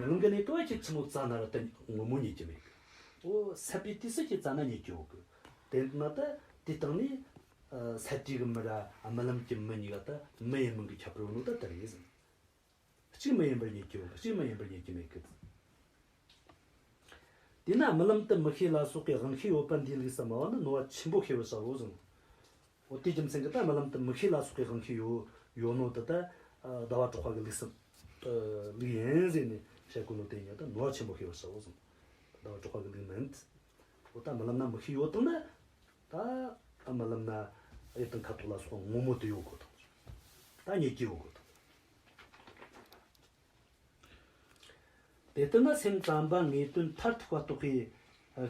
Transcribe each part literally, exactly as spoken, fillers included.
རླུང་གི་གནས་སྐབས་ཁྱེད་ཆི་མོ་བཙལ་ན་ར་ད་ངོ་མ་རྙེད་རྒྱུ་མེད་གི། འོ་སད་པའི་དུས་སུ་ཁྱེད་བཙལ་ན་རྙེད་རྒྱུ་ཡོད་གི། དེ་ན་ད་དེ་སྟེང་ནས་ཨ་སད་དུས་གི་མི་ར་རྨི་ལམ་གྱི་མི་གཉིས་ཀ་ད་མི་ཡིན་མིན་གྱི་ཁྱད་པར་ཡོད་ནོ་ད་དེ་རེད་ཟེར། གཅིག་མི་ཡིན་པར་རྙེད་རྒྱུ་ཡོད་གི། གཅིག་མི་ཡིན་པར་རྙེད་རྒྱུ་མེད་གི། དེས་ན་རྨི་ལམ་དུ་མིག་ཤེས་ལ་སོགས་པའི་དབང་ཤེས་ཡོད་པ་འདིའི་ལུགས་སུ་སྨྲ་བ་ནི་ནོར་བ་ཆེན་པོ་ཤེས་པར་བྱའོ་གསུངས། འོ་དེའི་རྒྱུ་མཚན་གྱིས་ད་རྨི་ལམ་དུ་མིག་ཤེས་ལ་སོགས་པའི་དབང་ཤེས་ཡོད་ཡོད་ནོ་དེ་ད་ཨ་ཟླ་བ་གྲགས་པ་གི་ལུགས་སུ་ཨ་ལུགས་ཡིན་ཟེར་ནས་བཤད་གོ་ནོ་དེ་ཡིན་ན་ད་ནོར་བ་ཆེན་པོ་ཤེས་པར་བྱའོ་གསུངས། ཟླ་བ་གྲགས་པ་གི་ལུགས་མིན། འོ་ད་རྨི་ལམ་ན་མིག་ཤེས་ཡོད་དང་ན་ད་ཨ་རྨི་ལམ་ན་གཡུ་དང་ཁ་དོག་ལ་སོགས་པ་ངོ་མ་དེ་ཡོད་དགོས་དང་། ད་རྙེད་རྒྱུ་ཡོད་དགོས་དང་། དེ་ལྟར་ན་སེམས་ཙམ་པ་ངེས་དོན་མཐར་ཐུག་པ་རྟོགས་པའི་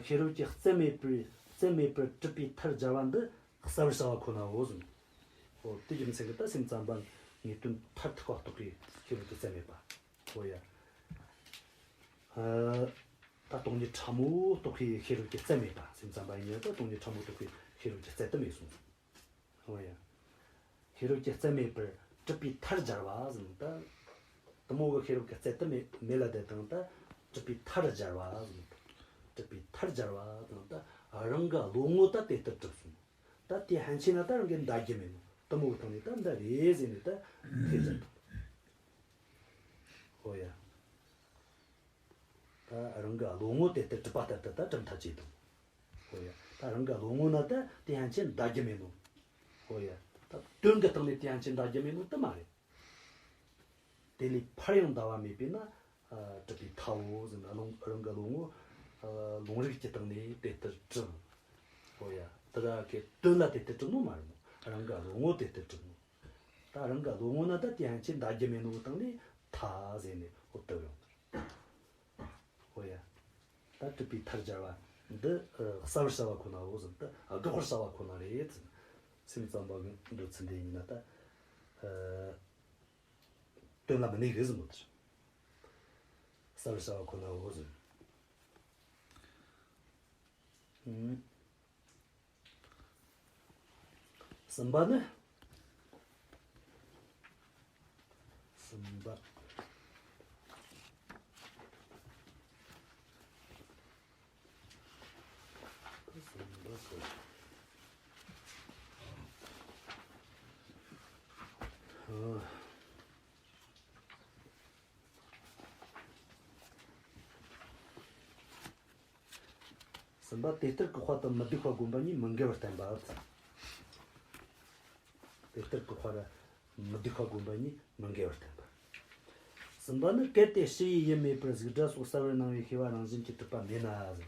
ཤེས་རབ་ཀྱི་རྩལ་མེད་པར་རྩལ་མེད་པར་གྲུབ་པའི་མཐར་སྦྱར་བ་འདི་གསལ་བར་བྱ་བ་ཁོ་ནའོ་གསུངས། འོ་དེ་རྒྱུ་མཚན་གྱིས་ད་སེམས་ཙམ་པ་ངེས་དོན་མཐར་ཐུག་པ་རྟོགས་པའི་ཤེས་རབ་ཀྱི་རྩལ་མེད་པ། འོ་ཡ། ཨ་ད་སྟོང་ཉིད་ཕྲ་མོ་རྟོགས་པའི་ཤེས་རབ་ཀྱི་རྩལ་མེད་པ། སེམས་ཙམ་པ་ཡིན་ན་ད་སྟོང་ཉིད་ཕྲ་མོ་རྟོགས་པའི་ཤེས་རབ་ཀྱི་རྩལ་དེ་མེད་གསུངས། འོ་ཡ། ཤེས་རབ་ཀྱི་རྩལ་མེད་པར་གྲུབ་པའི་མཐར་སྦྱར་བ་ཟེར་ནོ་ད། དེ་མོ་གི་ཤེས་རབ་ཀྱི་རྩལ་དེ་མེད་མེད་ལ་དེ་དང་ད་གྲུབ་པའི་མཐར་སྦྱར་བ་ཟེར་ནོ་ད། གྲུབ་པའི་མཐར་སྦྱར་བ་དང་ད་རང་གི་བློ་ངོ་ད་དེ་ལྟར་གྲུབ་སོང་། ད་དེ་ཧན་ཆེ་ན་ད་རང་གི་འདའ་རྒྱུ་མེད་ནོ། དེ་མོ་གི་སྟེང་ནས་ད་འདི་རེད་ཟེར་ནས་ད་ཐེ་ཚོམ་དང་། འོ་ཡ། ད་རང་གི་བློ་ངོ་དེ་ལྟར་གྲུབ་པ་ལྟར་དུ་ད་གྲུབ་མཐའ་ཅིག་དང་། ཧོ་ཡ། ད་རང་གི་བློ་ངོ་ན་ད་དེ་ཡན་ཆད་འདའ་རྒྱུ་མེད་ནོ། ཧོ་ཡ། ད་དོན་གྱི་སྟེང་ནས་དེ་ཡན་ཆད་འདའ་རྒྱུ་མེད་ནོ་དེ་མ་རེད། དེ་ལས་ཕར་ཡང་འདའ་བ་མེད་པས་ན། ཨ་གྲུབ་པའི་མཐའོ་ཟེར་ན་རང་རང་གི་བློ་ངོ་། ཨ་ལུང་རིགས་ཀྱི་སྟེང་ནས་དེ་ལྟར་གྲུབ། ཧོ་ཡ། དེ་ར་གི་དོན་ལ་དེ་ལྟར་གྲུབ་ནོ་མ་རེད་མོ། རང་གི་བློ་ངོ་དེ་ལྟར་གྲུབ་ནོ། ད་རང་གི་བློ་ངོ་ན་ད་དེ་ཡན་ཆད་འདའ་རྒྱུ་མེད་ནོ་གི་སྟེང་ནས་མཐའ་ཟེར་ནས་འོ་དེ་ཡོང་། ཨོ་ཡ། ད་གྲུབ་པའི་མཐར་སྦྱར་བ་འདི་ཨ་གསལ་བར་བྱ་བ་ཁོ་ནའོ་ཟེར། ད་དགག་པར་བྱ་བ་ཁོ་ན་རེད། སེམས་ཙམ་པ་གི་འདོད་ཚུལ་འདི་ཡིན་ན་ད་ཨ་དོན་ལ་མི་གནས་གི་ཟེར་ནོ་དེ། གསལ་བར་བྱ་བ་ཁོ་ནའོ་ཟེར། ཨུམ། གསུམ་པ་ནི། གསུམ་པ། གསུམ་པ་སོ། ཨ། གསུམ་པ། དེ་ལྟར་བཀག་པ་དང་མི་སྡུག་པ་བསྒོམ་པ་གཉིས་མི་འགལ་བར་བསྟན་པ། དེ་ལྟར་བཀག་པ་ར་མི་སྡུག་པ་བསྒོམ་པ་གཉིས་མི་འགལ་བར་བསྟན་པ། གསུམ་པ་ནི། གལ་ཏེ་ཕྱི་ཡི་ཡུལ་མེད་པར་གཟུགས་སྒྲ་སོགས་གསལ་བར་སྣང་བའི་ཤེས་པ་རང་བཞིན་གྱིས་གྲུབ་པ་མེད་ན་ཟེར།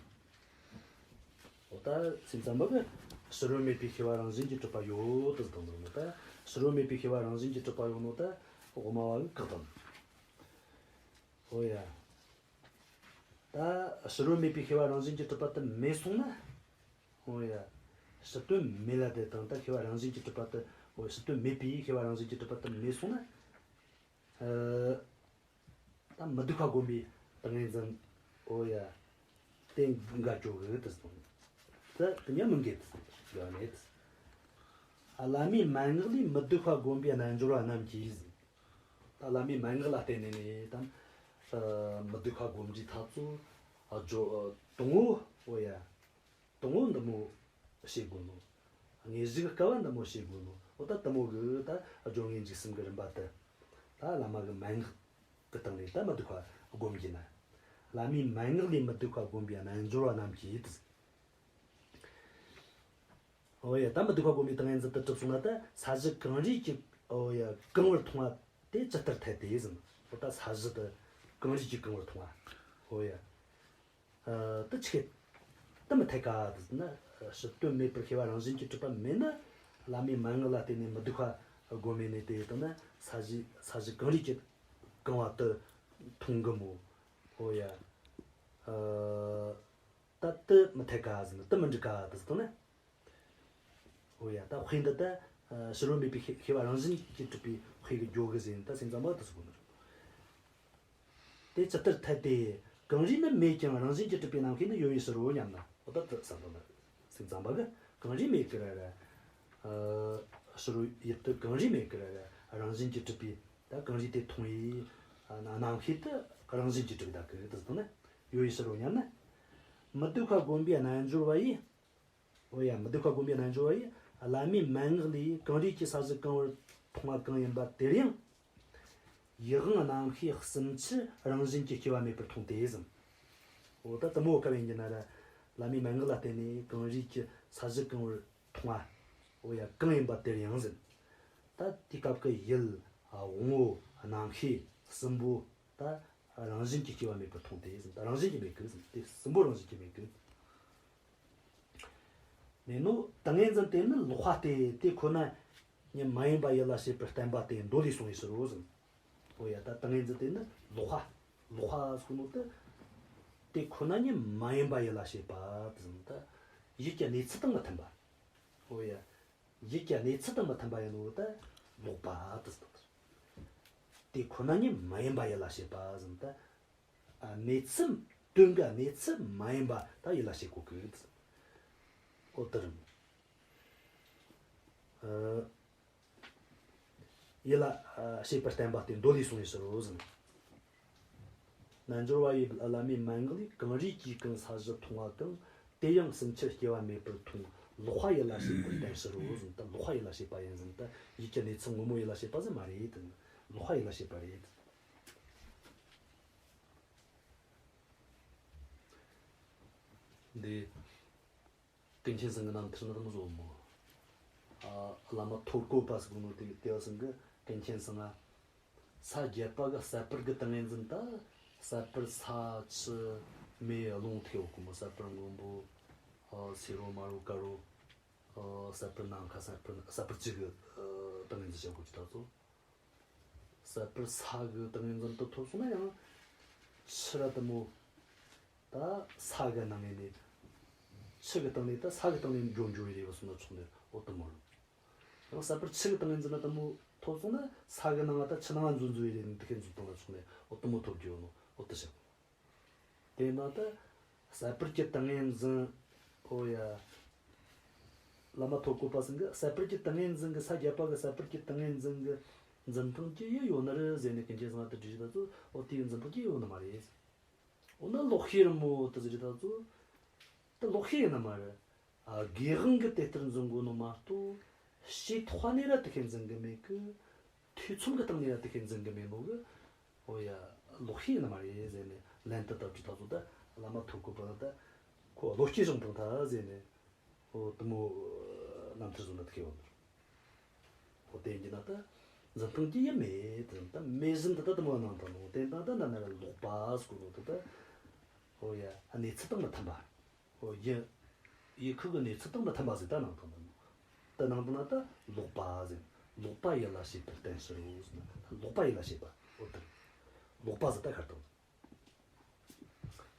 འོ་ད་སེམས་ཙམ་པ་གིས་ཕྱི་རོལ་མེད་པའི་ཤེས་པ་རང་བཞིན་གྱིས་གྲུབ་པ་ཡོད་དུ་བཏང་འདུག་ནོ། ད་ཕྱི་རོལ་མེད་པའི་ཤེས་པ་རང་བཞིན་གྱིས་གྲུབ་པ་ཡོད་ནོ་ད་དབུ་མ་བ་གིས་བཀག་བཏང་། འོ་ཡ། ད་ཕྱི་རོལ་མེད་པའི་ཤེས་པ་རང་བཞིན་གྱིས་གྲུབ་པ་དེ་མེད་སོང་ན། འོ་ཡ། ཕྱི་དོན་མེད་ལ་དེ་དང་ད་ཤེས་པ་རང་བཞིན་གྱིས་གྲུབ་པ་དེ། འོ་ཕྱི་དོན་མེད་པའི་ཤེས་པ་རང་བཞིན་གྱིས་གྲུབ་པ་དེ་མེད་སོང་ན། ཨ་ད་མི་སྡུག་པ་བསྒོམ་པའི་ཏིང་ངེ་འཛིན། འོ་ཡ། དེ་འགལ་འགྱོ་གི་དེ་སོང་། ད་དེ་གཉིས་མི་འགལ་དེ་སོང་། འགལ་མེད། བླ་མའི་མན་ངག་ལས་མི་སྡུག་པ་བསྒོམ་པའི་རྣལ་འབྱོར་བ་རྣམས་ཀྱིས། ད་བླ་མའི་མན་ངག་ལ་བརྟེན་ནས་ནི་དང་། ཨ་མི་སྡུག་པ་བསྒོམ་རྒྱུའི་ཐབས་ཚུལ། ཨ་སྦྱོར་ཨ་དང་པོ། འོ་ཡ། དང་པོ་འདི་མོ་བྱེད་དགོས་ནོ། དངོས་གཞི་གི་སྐབས་བ་འདི་མོ་བྱེད་དགོས་ནོ། འོ་ད་དེ་མོ་གི་ད་སྦྱོར་དངོས་འཇུག་གསུམ་གི་རིམ་པ་དེ། ད་བླ་མ་གི་མན་ངག་གི་སྟེང་ནས་ད་མི་སྡུག་པ་བསྒོམ་རྒྱུ་ན། བླ་མའི་མན་ངག་ལས་མི་སྡུག་པ་བསྒོམ་པའི་རྣལ་འབྱོར་བ་རྣམས་ཀྱིས། འོ་ཡ། ད་མི་སྡུག་པ་བསྒོམ་པའི་ཏིང་ངེ་འཛིན་དེ་གྲུབ་སོང་ན་ད་ས་གཞི་གང་རུས་ཀྱིས། འོ་ཡ། གང་བར་མཐོང་བ་དེ་ཇི་ལྟར་འཐད་དེ་ཟེར། འོ་ད་ས་གཞི་དེ་གང་རུས་ཀྱིས་གང་བར་མཐོང་བ། འོ་ཡ། ཨ་དེ་ཆི་གི་དེ་མི་འཐད་ག་དེ་ཟེར་ན། ཕྱི་དོན་མེད་པར་ཤེས་པ་རང་བཞིན་གྱིས་གྲུབ་པ་མེད་ན། བླ་མའི་མན་ངག་ལ་བརྟེན་ནས་མི་སྡུག་པ་བསྒོམས་ནས་དེ་ཡི་སྟེང་ན་ས་གཞི་ས་གཞི་གང་རུས་ཀྱིས་གང་བ་དེ་མཐོང་གི་མོ། འོ་ཡ། ཨ་ད་དེ་མི་འཐད་ག་ཟེར་ན། དེ་མི་འགྲིག་ག་དེ་ཟེར་ན། འོ་ཡ། ད་དཔེ་འདི་ད་ཨ་ཕྱི་རོལ་མེད་པའི་ཤེས་ཤེས་པ་རང་བཞིན་གྱིས་གྲུབ་པའི་དཔེ་གི་འགྱོ་གི་ཟེར་ན། ད་སེམས་ཙམ་པ་དེ་ཟེར་གོ་ནི་རེད། དེ་ཇི་ལྟར་འཐད་དེ། གང་རུས་ནི་མེད་ཀྱང་རང་བཞིན་གྱིས་གྲུབ་པའི་རྣམ་ཤེས་ནི་ཡོད་པའི་ཕྱིར་རོ་སྙམ་ན། འོ་ད་དེ་བསམ་བློ་ན། སེམས་ཙམ་པ་གིས་གང་རུས་མེད་ཀི་ར་ར། ཨ་ཕྱི་རོལ་ཡུལ་དེ་གང་རུས་མེད་ཀི་ར་ར། རང་བཞིན་གྱིས་གྲུབ་པའི་ད་གང་རུས་དེ་མཐོང་བའི་ཨ་རྣམ་ཤེས་དེ་ རང་བཞིན་གྱིས་གྲུབ་ད་གི་དེ་ཟེར་ན་ཡོད་ཡི་ཕྱིར་རོ་སྙམ་ན། མི་སྡུག་པ་བསྒོམ་པའི་རྣལ་འབྱོར་པ་ཡིས། འོ་ཡ། མི་སྡུག་པ་བསྒོམ་པའི་རྣལ་འབྱོར་པ་ཡིས་བླ་མའི་མན་ངག་ལས་གང་རིགས་ཀྱི་ས་གཞི་གང་བར་མཐོང་བ་གང་ཡིན་པ་དེར་ཡང་། ཡིད་དབང་རྣམ་ཤེས་གསུམ་ཆར་རང་བཞིན་གྱིས་སྐྱེ་བ་མེད་པར་མཐོང་སྟེ་ཟེར། འོ་ད་དེ་མོ་ག་བ་ཡིན་གྱི་ན་ར། བླ་མའི་མན་ངག་ལ་བརྟེན་ནས་གང་རིགས་ཀྱི་ས་གཞི་གང་བར་མཐོང་བ། འོ་ཡ། གང་ཡིན་པ་དེར་ཡང་ཟེར། ད་དེའི་སྐབས་ཀྱི་ཡིད། དབང་པོ། རྣམ་ཤེས་གསུམ་པོ་ད་རང་བཞིན་གྱིས་སྐྱེ་བ་མེད་པར་མཐོང་སྟེ་ཟེར། ད་རང་བཞིན་གྱིས་མེད་གི་ཟེར། དེ་གསུམ་པོ་རང་བཞིན་གྱིས་མེད་གི། མེད་ནོ། ཏིང་ངེ་འཛིན་དེ་ནི་ལོག་པ་སྟེ། དེ་ཁོ་ན་ཉིད་མ་ཡིན་པ་ཡིད་ལ་བྱེད་པར་བསྟན་པ་སྟེ། མདོ་ལས་གསུངས་པའི་ཕྱིར་རོ་ཟེར། འོ་ཡ། ད་ཏིང་ངེ་འཛིན་དེ་ནི་ལོག་པ། ལོག་པ་ཟེར་ནོ་དེ། དེ་ཁོ་ན་ཉིད་མ་ཡིན་པ་ཡིད་ལ་བྱེད་པ་དེ་ཟེར། ད་ཡིད་ཀྱི་གནས་ཚུལ་དང་མི་མཐུན་པ། འོ་ཡ། ཡིད་ཀྱི་གནས་ཚུལ་དང་མི་མཐུན་པ་ཡིན་ནོ་ད་ལོག་པ་དེ་ཟེར། དེ་ཁོ་ན་ཉིད་མ་ཡིན་པ་ཡིད་ལ་བྱེད་པ་ཟེར། ད་ཨ། གནས་ཚུལ། དོན་གྱི་གནས་ཚུལ་མ་ཡིན་པ་ད་ཡིད་ལ་བྱེད་གོ་གི། འོ་དེ་རེད། ཨ། ཡིད་ལ། ཨ། བྱེད་པར་བསྟན་པ་སྟེ། མདོ་ལས་གསུངས་པའི་ཕྱིར་རོ་ཟེར། རྣལ་འབྱོར་པ་ཡིས་བླ་མའི་མན་ངག་ལས་གང་རིགས་ཀྱི་གང་ས་གཞི་མཐོང་བ་གང་། དེ་ཡང་གསུམ་ཆར་སྐྱེ་བ་མེད་པར་མཐོང་། ལོག་པ་ཡིད་ལ་བྱེད་པར་བསྟན་ཕྱིར་རོ་ཟེར། ད་ལོག་པ་ཡིད་ལ་བྱེད་པ་ཡིན་ཟེར། ད་ཡིད་ཀྱི་གནས་ཚུལ་ངོ་མ་ཡིད་ལ་བྱེད་པ་ཟེར་མ་རེད། ལོག་པ་ཡིད་ལ་བྱེད་པ་རེད། འདི་ཀུན་མཁྱེན་ཚང་གི་རྣམ་ཐར་ནང་དུ་བཟོ་མོ། ཨ། བླ་མ་ཐོར་བཀོད་པ་ཟེར་གོ་ནོ་དེ་དེ་བ་ཚང་གི་ཀུན་མཁྱེན་ཚང་ང་། ས་བརྒྱད་པ་གི་ཟད་པར་གྱི་ཏིང་ངེ་འཛིན་ད། ཟད་པར་ས་ཆུ་མེ་རླུང་ཐེ་ཡོད་གོ་མོ། ཟད་པར་སྔོན་པོ། ཨ། སེར་རོ་དམར་རོ་དཀར་རོ། ཨ། ཟད་པར་ནམ་མཁའ། ཟད་པར། ཟད་པར་བཅུ་གི། ཨ། ཏིང་ངེ་འཛིན་བྱ་དགོས་ཀྱི་ད་ཚོ། ཟད་པར་ས་གི་ཏིང་ངེ་འཛིན་དུ་ཐོབ་སོང་ན་ཡང་ཕྱི་ར་དེ་མོ། ད་ས་གི་ནང་ནས་ནི། ཆུ་གི་སྟེང་ནས་ད་ས་གི་སྟེང་ནས་འགྲོ་འགྲོ་བའི་རེ་བ་སོང་ན་ཆོག་ནི་འོ་དེ་མོ་རེད། ཡང་ཟད་པར་ཆུ་གི་ཏིང་ངེ་འཛིན་ན་དེ་མོ་ཐོབ་སོང་ན། ས་གི་ནང་ང་ད་ཆུ་ནང་ང་འཛུལ་འཛུལ་བའི་རེ་ནི་དེ་ཁའི་འཛུལ་བཏང་ན་ཆོག་ནི་འོ་དེ་མོ་ཐོབ་རྒྱུ་ཡོད་ནོ་འོ་དེ་བྱ། དེ་ན་ད་ཟད་པར་གྱི་ཏིང་ངེ་འཛིན། འོ་ཡ། བླ་མ་ཐོར་བཀོད་པ་ཚང་གི་ཟད་པར་གྱི་ཏིང་ངེ་འཛིན་གྱི། ས་བརྒྱད་པ་གི་ཟད་པར་གྱི་ཏིང་ངེ་འཛིན་གྱི་འཛིན་སྟངས་ཀྱི་ཡུལ་ཡོད་ནི་རེད་ཟེར་ནས་ཀུན་མཁྱེན་ཚང་དུ་དྲིས་ད་ཚོ། འོ་དེའི་འཛིན་སྟངས་ཀྱི་ཡུལ་ཡོད་ནི་མ་རེད། འོ་ན་ལོག་ཤེས་རེད་མོ་དེ་ཟེར་ད་ཚོ། དེ་ལོག་ཤེས་ཡིན་ནི་མ་རེད། ཨ། སྒེས་དབང་གིས་དེ་ལྟར་འཛིན་གོ་ནོ་མ་གཏོགས། ཕྱི་ཐོག་ནས་ར་དེ་ཁའི་འཛིན་གི་མེད་གི། ཐེ་ཚོམ་གི་སྟེང་ནས་ར་དེ་ཁའི་འཛིན་གི་མེད་ནོ་གི། འོ་ཡ། ལོག་ཤེས་ཡིན་ནི་མ་རེད་ཟེར་ནས་ལན་དུ་བཏབ་ཀྱི་ད་ཚོ། ད་བླ་མ་ཐོར་བཀོད་པ་ད་ཁོ་བློ་སྐྱེས་བྱུང་བཏང་ད་ཟེར་ནས། འོ་དེ་མོ་རྣམ་ཐར་བཟོ་ན་དེ་ཁའི་བ་ནོ། འོ་དེ་ཡིན་གྱི་ན་ད་འཛིན་སྟངས་ཀྱི་ཡུལ་མེད་དེ། ད་མེད་བཞིན་དུ་ད་དེ་མོ་སྣང་དང་ནོ། དེ་ད་ད་ན་ན་ར་ལོག་པ་ཟེར་གོ་ནོ་དེ་ད། འོ་ཡ། གནས་ཚུལ་དང་མི་མཐུན་པ། འོ་ཡ། ཡུལ་ཁུ་གི་གནས་ཚུལ་དང་མི་མཐུན་པ་ཟེར་ད་སྣང་དང་ནོ། ད་སྣང་དང་ན་ད་ལོག་པ་ཟེར། ལོག་པ་ཡིད་ལ་བྱེད་པར་བསྟན་ཕྱིར་རོ་ཟེར་ན། ལོག་པ་ཡིད་ལ་བྱེད་པ། འོ་དེ། ལོག་པ་ཟེར་ད་ཁར་དང་།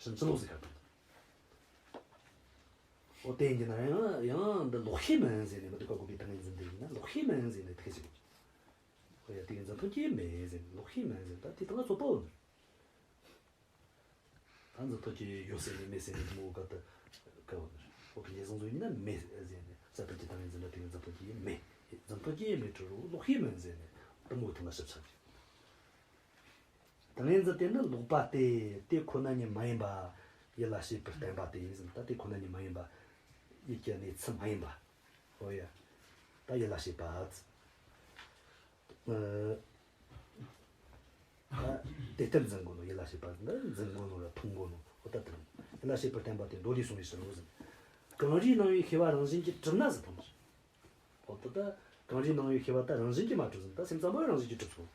ཕྱིན་ཅི་ལོག་ཟེར་ཁ་དང་། འོ་དེ་ཡིན་གྱི་ན་ཡང་ཡང་འདི་ལོག་ཤེས་མིན་ཟེར་ནས། མི་སྡུག་པ་བསྒོམ་པའི་ཏིང་ངེ་འཛིན་དེ་ཡིན་ན་ལོག་ཤེས་མིན་ཟེར་ནས་དེ་ཟེར་གོ། འོ་ཡ། དེ་གི་འཛིན་སྟངས་ཀྱི་མེད་ཟེར་ནས། ལོག་ཤེས་མིན་ཟེར། ད་དེ་དང་ང་རྩོད་པ་འོ་ནི། ད་འཛིན་སྟངས་ཀྱི་ཡོད་ཟེར་ནས་མེད་ཟེར་ནས་དེ་མོ་ག་ད་ག་འོ་ནི། འོ་གི་ཉེ་ཟུང་ཟུང་ཡིན་ན་མེད་ཟེར་ནས། ཟད་པར་གྱི་ཏིང་ངེ་འཛིན་ལ་དེ་གི་འཛིན་སྟངས་ཀྱི་མེད། འཛིན་སྟངས་ཀྱི་མེད་འགྲོ་རུ་ལོག་ཤེས་མིན་ཟེར་ནས་དེ་མོ་གི་ཐོག་ན་ཞིབ་ཆ་གི། ཏིང་ངེ་འཛིན་དེ་ནི་ལོག་པ་སྟེ། དེ་ཁོ་ན་ཉིད་མ་ཡིན་པ་ཡིད་ལ་བྱེད་པར་བསྟན་པ་སྟེ་ཟེར། ད་དེ་ཁོ་ན་ཉིད་མ་ཡིན་པ། ཡིད་ཀྱི་གནས་ཚུལ་མ་ཡིན་པ། འོ་ཡ། ད་ཡིད་ལ་བྱེད་པ། ཨ། ད་དེ་ལྟར་འཛིན་གོ་ནོ། ཡིད་ལ་བྱེད་པ་འདི་འཛིན་གོ་ནོ་ར་མཐོང་གོ་ནོ། འོ་ད་དེ་ཡིད་ལ་བྱེད་པར་བསྟན་པ་སྟེ། མདོ་ལས་གསུངས་པའི་ཕྱིར་རོ་ཟེར། གང་རིགས་སྣང་བའི་ཤེས་པ་རང་བཞིན་གྱིས་གྲུབ་ན་ཟེར་དང་། འོ་ད་ད་གང་རིགས་སྣང་བའི་ཤེས་པ་ད་རང་བཞིན་གྱིས་མ་གྲུབ་ཟེར། ད་སེམས་ཙམ་པོ་རང་བཞིན་གྱིས་གྲུབ་སོང་།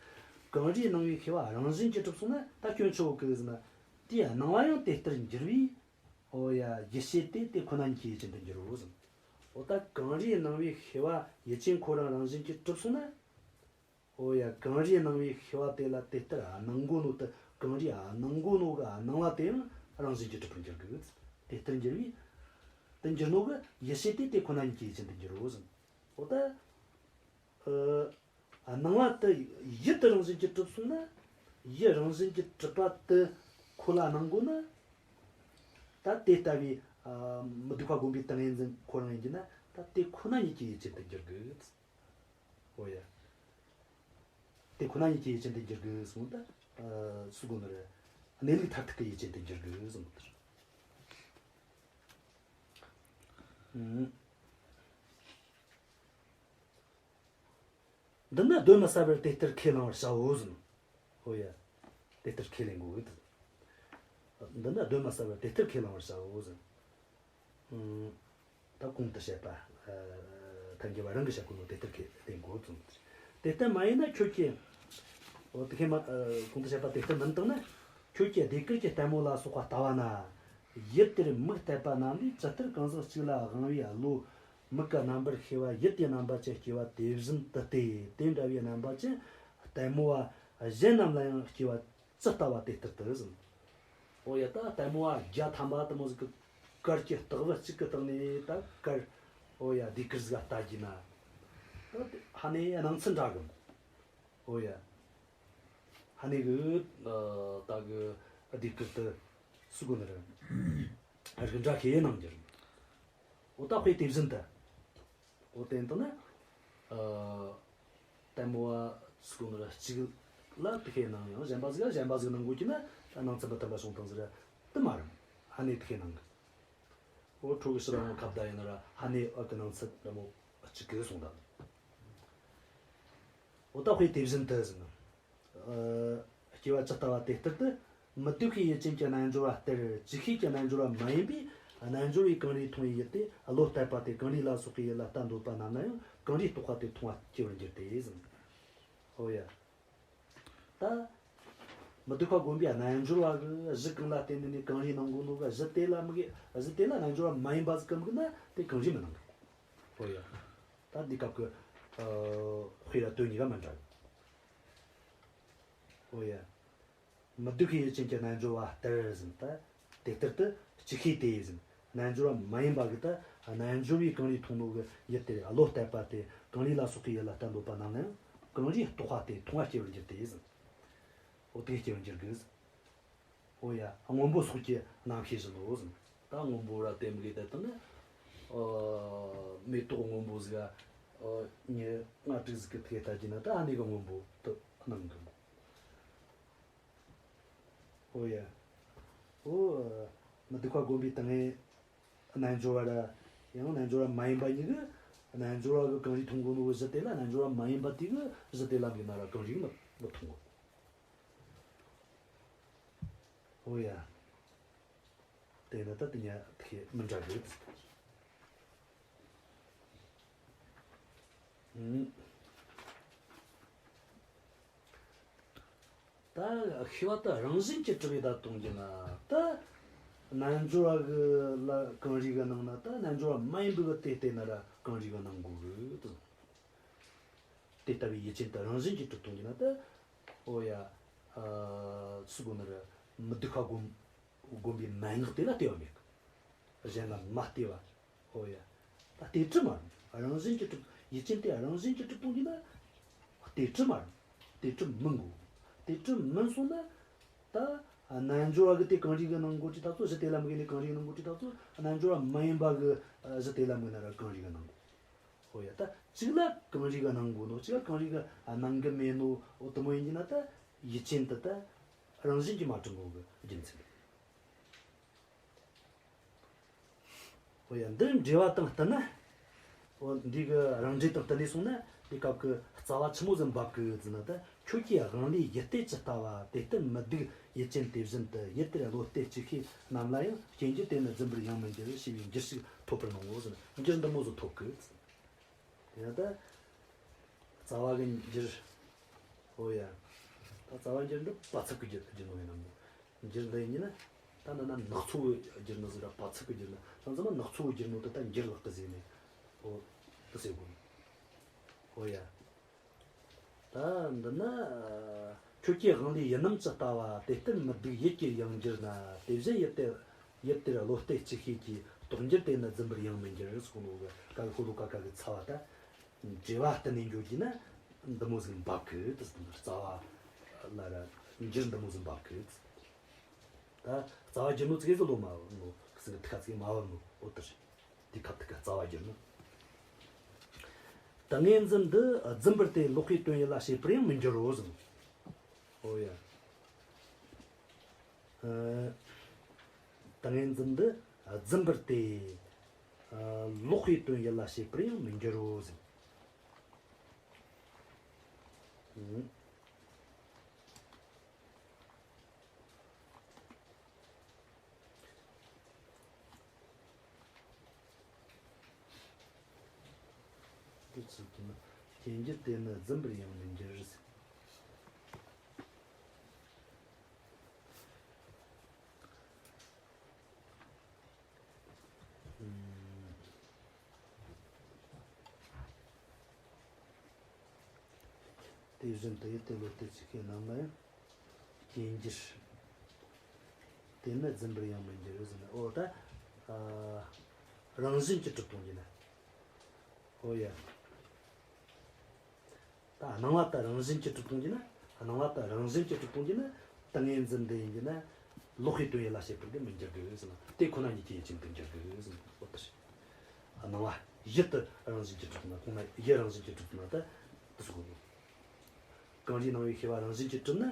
གང་རིགས་སྣང་བའི་ཤེས་པ་རང་བཞིན་གྱིས་གྲུབ་སོང་ན་ད་སྐྱོན་ཆེ་བོ་གི་ཟེར་ན། དེའི་སྣང་བ་ཡང་དེ་ལྟར་འགྱུར་བས། འོ་ཡ། ཡིད་ཤེས་དེ་དེ་ཁོ་ན་ཉིད་ཀྱིས་ཡུལ་ཅན་དུ་འགྱུར་རོ་ཟེར། འོ་ད་གང་རིགས་སྣང་བའི་ཤེས་པ་ཡུལ་ཅན་ཁོ་རང་རང་བཞིན་གྱིས་གྲུབ་སོང་ན། འོ་ཡ། གང་རིགས་སྣང་བའི་ཤེས་པ་དེ་ལ་དེ་ལྟར་སྣང་གོ་ནོ་དེ། གང་རིགས་སྣང་གོ་ནོ་གི་སྣང་བ་དེ་ཡང་རང་བཞིན་གྱིས་གྲུབ་པར་འགྱུར་གི། དེ་ལྟར་འགྱུར་བས། དེ་འགྱུར་ནོ་གི་ཡིད་ཤེས་དེ་དེ་ཁོ་ན་ཉིད་ཀྱིས་ཡུལ་ཅན་དུ་འགྱུར་རོ་ཟེར། འོ་ད། ཨ། སྣང་བ་དེ་ཡུལ་དེ་རང་བཞིན་གྱིས་གྲུབ་སོང་ན། ཡུལ་རང་བཞིན་གྱིས་གྲུབ་པ་དེ་ཁོ་ལ་སྣང་གོ་ན། ད་དེ་ལྟ་བུའི། ཨ། མི་སྡུག་པ་བསྒོམ་པའི་ཏིང་ངེ་འཛིན་ཁོ་རང་ཡིན་གྱི་ན། ད་དེ་ཁོ་ན་ཉིད་ཀྱིས་ཡུལ་ཅན་དུ་འགྱུར་གི། འོ་ཡ། དེ་ཁོ་ན་ཉིད་ཀྱིས་ཡུལ་ཅན་དུ་འགྱུར་གི་གསུངས། ད་ཨ་སུ་དགོས་ནི་རེད། གནས་ལུགས་མཐར་ཐུག་གི་ཡུལ་ཅན་དུ་འགྱུར་གི་གསུངས་པ་ལྟར། ཨང་། འདི་ནི་གདོན་མི་ཟ་བར་དེ་ལྟར་ཁས་བླང་བར་བྱའོ་གསུངས། ཨོ་ཡ། དེ་ལྟར་ཁས་ལེན་དགོས་གི། འདི་ནི་གདོན་མི་ཟ་བར་དེ་ལྟར་ཁས་བླང་བར་བྱའོ་གསུངས། ཨང་། ད་གོང་དུ་བཤད་པ། ཨ། ཐལ་འགྱུར་བ་རང་གིས་བཤད་དགོས་ནོ་དེ་ལྟར་ཁས་ལེན་དགོས་གསུངས། དེ་ལྟར་མ་ཡིན་ན་ཁྱོད་ཀྱིས། འོ་དེ་ཁས་མ། ཨ། གོང་དུ་བཤད་པ་དེ་ལྟར་མིན་བཏང་ན། ཁྱོད་ཀྱིས་ཟློས་གར་གྱི་ལྟད་མོ་ལ་སོགས་པ་ལྟ་བ་ན། ཡུལ་དེར་མིག་གཏད་པ་རྣམས་ལས་ཇི་ལྟར་གང་ཟག་གཅིག་ལ་དབང་བའི་བློ། མིག་གི་རྣམ་པར་ཤེས་པ་ཡུལ་དེའི་རྣམ་པ་ཅན་སྐྱེ་བ་དེ་བཞིན་དུ་སྟེ། དེ་འདྲ་བའི་རྣམ་པ་ཅན་ལྟད་མོ་བ་གཞན་རྣམས་ལ་ཡང་སྐྱེ་བ་ཇི་ལྟ་བ་དེ་ལྟར་དུ་ཟེར། ཨོ་ཡ། ད་ལྟད་མོ་བ་བརྒྱ་ཐམ་པ་དེ་མོ་ཟིག་གི་གར་གྱི་སྟེགས་བུ་གཅིག་གི་སྟེང་ནས་ད་གར། ཨོ་ཡ། ཟློས་གར་ཟིག་ལ་ལྟ་རྒྱུ་ན། ད་ཧ་ནེ་སྣང་ཚུལ་འདྲ་གི། ཨོ་ཡ། ཧ་ནེ་གི། ཨ། ད་གི་ཟློས་གར་དེ་སུ་གོ་ནི་རེད། རིགས་འདྲ་ཁས་སྣང་རྒྱུ་རེད། ཨོ་ད་དཔེ་དེ་བཞིན་དུ། འོ་དེ་ཡིན་དུས་ན། ཨ། ལྟད་མོ་བ་ཟེར་གོ་ནོ་ར་གཅིག་ལ་དེ་ཁས་སྣང་ཡང་གཞན་པ་ཟིག་ལ་གཞན་པ་ཟིག་སྣང་གོ་གི་ན་ད་སྣང་ཚུལ་མི་མཐུན་པ་བྱུང་བཏང་ཟིག་ར་དེ་མ་རེད། ཧ་ནེ་དེ་ཁས་སྣང་གི། འོ་ཁྲོ་གི་ཕྱིར་ར་ཁ་བརྡ་ཡིན་ན་ར་ཧ་ནེ་བ་གི་སྣང་ཚུལ་ར་མོ་གཅིག་གི་སོང་ད། འོ་ད་དཔེ་དེ་བཞིན་དུ་ཟེར་ན། ཨ། སྐྱེ་བ་ཇི་ལྟ་བ་དེ་ལྟར་དུ། མི་སྡུག་པའི་ཡུལ་ཅན་གྱི་རྣལ་འབྱོར་བ་ལྟར་ཅིག་ཤོས་ཀྱི་རྣལ་འབྱོར་བ་མ་ཡིན་པས་རྣལ་འབྱོར་བས་གངས་རིས་མཐོང་བའི་ཡུལ་དེ་བློ་གཏད་པ་སྟེ། གངས་རི་ལ་སོགས་པའི་ཡུལ་ལ་ལྟ་འདོད་པ་རྣམས་ལ་ཡང་གངས་རིས་རྟོགས་པ་སྟེ་མཐོང་བ་སྐྱེ་བར་འགྱུར་ཏེ་ཟེར། ཨོ་ཡ། ད་མི་སྡུག་པ་བསྒོམས་པའི་རྣལ་འབྱོར་བ་གིས་གཞི་གང་ལ་བརྟེན་ནས་གངས་རིས་སྣང་གོ་ནོ་གི། གཞི་དེ་ལ་དམིགས། གཞི་དེ་ལ་རྣལ་འབྱོར་བ་མ་ཡིན་པ་ཟིག་གིས་དམིགས་ན་དེ་གངས་རིས་མི་སྣང་གི། ཨོ་ཡ། ད་འདི་སྐབས་ཀྱི། ཨ། དཔེ་ར་དོན་གཉིས་ཀ་མི་འདྲ་གི། ཨོ་ཡ། མི་སྡུག་པའི་ཡུལ་ཅན་གྱི་རྣལ་འབྱོར་བ་ལྟར་ཟེར། ད་དེ་ལྟར་དུ་ཅིག་ཤོས་དེ་ཟེར། རྣལ་འབྱོར་བ་མ་ཡིན་པ་གིས་ད་རྣལ་འབྱོར་བས་གངས་རིས་མཐོང་ནོ་གི་ཡུལ་དེར་བློ་གཏད་པ་སྟེ། གངས་རི་ལ་སོགས་པའི་ཡུལ་ལ་ལྟ་འདོད་པ་རྣམས་ལ་ཡང་གངས་རིས་རྟོགས་པ་སྟེ་མཐོང་བ་སྐྱེ་བར་འགྱུར་ཏེ་ཟེར། འོ་དེ་སྐྱེ་བར་འགྱུར་གི་ཟེར། འོ་ཡ། སྔོན་པོ་སོགས་ཀྱི་རྣམ་ཤེས་བཞིན་ནོ་ཟེར། ད་སྔོན་པོ་ར་དེ་མིག་གིས་བལྟས་བཏང་ན། ཨ། མེ་ཏོག་སྔོན་པོ་ཟིག་ག་ཨ། མྱི་ལྔ་དྲུག་ཟིག་གིས་དེ་ལྟ་རྒྱུ་ན་ད་ཨ་ནི་གི་སྔོན་པོ་དེ་སྣང་གི། ཨོ་ཡ། ཨོ། མི་སྡུག་པ་བསྒོམས་པའི་སྟེང་ནས་རྣལ་འབྱོར་བ་ར་ཡང་རྣལ་འབྱོར་བ་མ་ཡིན་པ་གཉིས་ཀྱིས། རྣལ་འབྱོར་བ་གིས་གངས་རིས་མཐོང་གོ་ནོ་གི་གཞི་དེ་ལ་རྣལ་འབྱོར་བ་མ་ཡིན་པ་དེ་གིས་གཞི་དེ་ལ་དམིགས་ན་ར་གངས་རིས་མི་མི་མཐོང་གོ། ཨོ་ཡ། དེ་ནི་ད་དེ་གཉིས་ཁས་མི་འདྲ་གི། ཨང་། ད་ཤེས་པ་དེ་རང་བཞིན་གྱིས་གྲུབ་པའི་བརྡ་གཏོང་རྒྱུ་ན་ད། རྣལ་འབྱོར་བ་གི་ལ་གངས་རིས་གི་སྣང་ན་ད་རྣལ་འབྱོར་བ་མ་ཡིན་པའི་གི་དེ་བལྟས་ན་ར་གངས་རིས་གི་སྣང་གོ་གི་དེ། དེ་ལྟ་བུའི་ཡུལ་ཅན་དེ་རང་བཞིན་གྱིས་གྲུབ་གཏོང་རྒྱུ་ན་ད། ཨོ་ཡ། ཨ། སུ་གོ་ནི་རེད། མི་སྡུག་པ་བསྒོམ་བསྒོམ་པའི་མན་ངག་དེ་ལ་ལྟོས་པ་མེད་གི། གཞན་ལ་མ་ལྟོས་པ། ཨོ་ཡ། ད་དེ་གྲུབ་མ་རུང་། རང་བཞིན་གྱིས་གྲུབ། ཡུལ་ཅན་དེ་རང་བཞིན་གྱིས་གྲུབ་གཏོང་རྒྱུ་ན། དེ་གྲུབ་མ་རུང་། དེ་གྲུབ་མིན་དགོས། དེ་གྲུབ་མིན་སོང་ན། ད་རྣལ་འབྱོར་བ་གིས་དེ་གངས་རིས་གི་སྣང་གོ་དུས་ད་ཚོ། གཞི་དེ་ལ་དམིགས་ནས་གངས་རིས་གི་སྣང་གོ་དུས་ད་ཚོ། རྣལ་འབྱོར་བ་མ་ཡིན་པ་གིས་གཞི་དེ་ལ་དམིགས་ན་ར་གངས་རིས་གི་སྣང་གོ། ཨོ་ཡ། ད་གཅིག་ལ་གངས་རིས་གི་སྣང་གོ་ནོ། གཅིག་ལ་གངས་རིས་གི་སྣང་གི་མེད་ནོ། འོ་དེ་མོ་ཡིན་རྒྱུ་ན་ད་ཡུལ་ཅན་དེ་ད་རང་བཞིན་གྱིས་མ་གྲུབ་ནོ་གི་རྒྱུ་མཚན་རེད། ཨོ་ཡ། འདིར་འགྲེལ་བ་དང་བསྟུན་ན། ཨོ་འདི་གི་རང་འགྲེལ་དང་བསྟུན་ནས་སོང་ན། དེ་སྐབས་ཀྱི་རྩ་བ་ཆི་མོ་ཟིག་འབབ་གི་ཟེར་ན། ད་ཁྱོད་ཀྱི་དབང་ལས་ཡུལ་དེ་ཇི་ལྟ་བ་དེ་ལྟར་མི་སྡུག་ཡུལ་ཅན་དེ་བཞིན་དུ། ཡུལ་དེར་བློ་གཏད་ཅིག་ཤོས་རྣམས་ལ་ཡང་སྐྱེ་འགྱུར་དེ་ནི་རྫུན་པར་ཡང་མི་འགྱུར་ཞེས་པའི་འགྱུར་ཞིག་ཐོབ་པར་སྣང་ངོ་ཟེར་ན། འགྱུར་འདི་མོ་ཟིག་ཐོབ་གི། དེ་ཡང་ད་རྩ་བ་གི་འགྱུར། ཨོ་ཡ། ད་རྩ་བ་འགྱུར་འདི་བབ་ཚབ་ཀྱི་འགྱུར་འགྱུར་ནོ་ཡིན་ནམ་མོ། འགྱུར་འདི་ཡིན་ན། ད་འདི་ན་ནག་ཚོ་གི་འགྱུར་ནོ་ཟིག་ར་བབ་ཚབ་ཀྱི་འགྱུར་ནོ། ད་ཚང་མ་ནག་ཚོ་གི་འགྱུར་ནོ་དེ་ད་འགྱུར་ལག་གི་ཟེར་ནས། ཨོ། དེ་ཟེར་དགོས། ཨོ་ཡ། ད་འདི་ན། ཁྱོད་ཀྱི་དབང་ལས་ཡུལ་རྣམས་ཇི་ལྟ་བ་དེ་ལྟར་མི་སྡུག་ཡུལ་གྱི་ཡང་འགྱུར་ན། དེ་བཞིན་ཡུལ་དེ། ཡུལ་དེར་བློ་གཏད་ཅིག་ཤོས་ཀྱི་རྟོགས་འགྱུར་དེ་ནི་རྫུན་པར་ཡང་མི་འགྱུར་ཟེར་གོ་ནོ་གི། ཀ་གི་ཤོ་ལོ་ཀ་ཀ་གི་རྩ་བ་ད། འགྲེལ་བ་བསྟུན་ནས་འགྱོ་རྒྱུ་ན་འདི་མོ་ཟིག་འབབ་གི། དེ་རྩ་བ་ལ་ར་འགྱུར་འདི་མོ་ཟིག་འབབ་གི། ད་རྩ་བ་འགྱུར་ནོ་ཙིག་གེ་ཟིག་ལོག་མ་བབ་ནོ། ཟིག་གི་ཐིག་ཁ་ཙིག་གེ་མ་བབ་ནོ། འོ་དེ་རེད། དེ་ཁ་ཐིག་གི་རྩ་བ་འགྱུར་ནོ། ཏིང་ངེ་འཛིན་འདི་རྫུན་པར་ཏེ་ལོག་པའི་དོན་ཡིད་ལ་བྱེད་པར་ཡང་མི་འགྱུར་རོ་ཟེར། ཨོ་ཡ། ཏིང་ངེ་འཛིན་འདི་རྫུན་པར་ཏེ། ལོག་པའི་དོན་ཡིད་ལ་བྱེད་པར་ཡང་མི་འགྱུར་རོ་ཟེར། དེ་ཚུལ་དུ་ན་རྐྱེན་གྱིས་དེ་ནི་རྫུན་པར་ཡང་མི་འགྱུར་ཟེར། དེ་བཞིན་དུ་ཡུལ་དེ་བློ་གཏད་བྱེད་ཀྱི་རྣམ་ལ་ཡང་སྐྱེ་འགྱུར། དེ་ནི་རྫུན་པར་ཡང་མི་འགྱུར་ཟེར་ན། འོ་ད། ཨ། རང་བཞིན་གྱིས་གྲུབ་སྟོང་གི་ན། འོ་ཡ། ད་སྣང་བ་ད་རང་བཞིན་གྱིས་གྲུབ་སྟོང་གི་ན། སྣང་བ་ད་རང་བཞིན་གྱིས་གྲུབ་སྟོང་གི་ན། ཏིང་ངེ་འཛིན་འདི་ཡིན་གྱི་ན། ལོག་པའི་དོན་ཡིད་ལ་བྱེད་པར་གི་མི་འགྱུར་གི་ཟེར་ན། དེ་ཁོ་ན་ཉིད་ཀྱི་ཡུལ་ཅན་དུ་འགྱུར་གི་ཟེར་ན། འོ་ད་རེད། སྣང་བ་ཡུལ་དུ་རང་བཞིན་གྱིས་གྲུབ་ན། ཁོང་ན་ཡུལ་རང་བཞིན་གྱིས་གྲུབ་ན་ད་དེ་སོགས་གོ། གངས་རིའི་སྣང་བའི་ཤེས་པ་རང་བཞིན་གྱིས་གྲུབ་ན།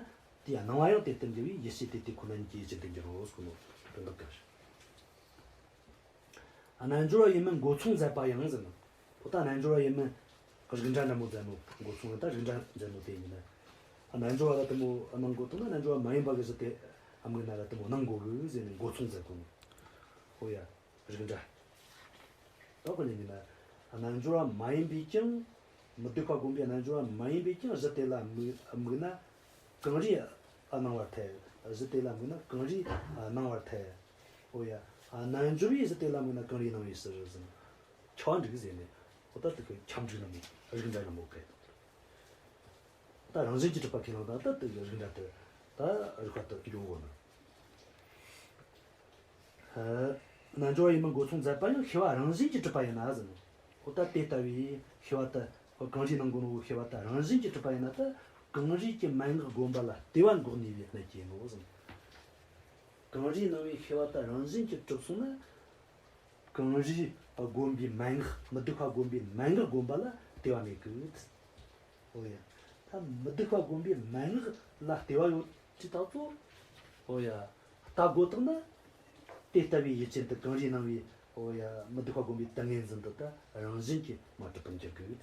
དེའི་སྣང་བ་ཡང་དེ་ལྟར་འགྱུར་བས་ཡིད་ཤེས་དེ་དེ་ཁོ་ན་ཉིད་ཀྱི་ཡུལ་ཅན་དུ་འགྱུར་རོ་ཟེར་གོ་ནོ་དོན་དག་ག་རེད། རྣལ་འབྱོར་བ་ཡིན་མིན་མགོ་མཚུངས་མཛད་པ་ཡང་ཟེར་ན། འོ་ད་རྣལ་འབྱོར་བ་ཡིན་མིན་རིགས་འདྲ་འདྲ་མོ་མཛད་ནོ། མགོ་མཚུངས་ད་རིགས་འདྲ་མཛད་ནོ་དེ་ཡིན་ན། རྣལ་འབྱོར་བ་ལ་དེ་མོ་སྣང་དགོས་དང་ན། རྣལ་འབྱོར་བ་མ་ཡིན་པ་གི་གཞི་དེ་དམིགས་ན་ལ་དེ་མོ་སྣང་དགོས་གི་ཟེར་ནས་མགོ་མཚུངས་མཛད་གོ་ནོ། འོ་ཡ། རིགས་འདྲ། ད་ཁོ་ལས་ཡིན་ན། རྣལ་འབྱོར་བ་མ་ཡིན་པས་ཀྱང་། མི་སྡུག་པ་བསྒོམ་པའི་རྣལ་འབྱོར་བ་མ་ཡིན་པས་ཀྱང་གཞི་དེ་ལ་དམིགས་དམིགས་ན་གངས་རིའི་སྣང་བར་ཐལ། གཞི་དེ་ལ་དམིགས་ན་གངས་རིའི་སྣང་བར་ཐལ། འོ་ཡ། རྣལ་འབྱོར་བས་གཞི་དེ་ལ་དམིགས་ན་གངས་རིའི་སྣང་བའི་ཕྱིར་ཟེར། ཁྱབ་པ་འགྲིག་ཟེར་ནས། འོ་ད་དེ་གི་ཁྱབ་འཇུག་ན་མོ་རིགས་འདྲ་ན་མོ་གི། ད་རང་བཞིན་གྱིས་གྲུབ་པ་ཁས་བླངས་དང་ད་དེ་གི་རིགས་འདྲ་དེ་ད་རིགས་པ་དེ་འགྱུར་བོ་ན། རྣལ་འབྱོར་བ་ཡིན་མིན་མགོ་མཚུངས་མཛད་པ་ཡང་ཤེས་པ་རང་བཞིན་གྱིས་གྲུབ་པ་ཡིན་ན་ཟེར་ནོ། འོ་ད་དེ་ལྟ་བུའི་ཤེས་པ་དེ་གངས་རིའི་སྣང་གོ་ནོ་ཤེས་པ་དེ་རང་བཞིན་གྱིས་གྲུབ་པ་ཡིན་ན། ད་གངས་རིའི་གི་མན་ངག་བསྒོམ་པ་ལ་ལྟེ་བ་འགོག་ནུས་པའི་གནད་ཀྱིས་ཡིན་ནོ་ཟེར་ནོ། གངས་རིའི་སྣང་བའི་ཤེས་པ་དེ་རང་བཞིན་གྱིས་གྲུབ་སོང་ན། གངས་རིའི་བསྒོམ་པའི་མན་ངག་མི་སྡུག་པ་བསྒོམ་པའི་མན་ངག་བསྒོམ་པ་ལ་ལྟེ་བ་མེད་གི། འོ་ཡ། ད་མི་སྡུག་པ་བསྒོམ་པའི་མན་ངག་ལ་ལྟེ་བ་ཡོད་ཀྱི་ད་ཚོ། འོ་ཡ། ལྟ་དགོས་དང་ན། དེ་ལྟ་བུའི་ཡུལ་ཅན་དུ་གངས་རིའི་སྣང་བའི། འོ་ཡ། མི་སྡུག་པ་བསྒོམ་པའི་ཏིང་ངེ་འཛིན་དུ་ད་རང་བཞིན་གྱིས་མ་གྲུབ་པར་འགྱུར་གི།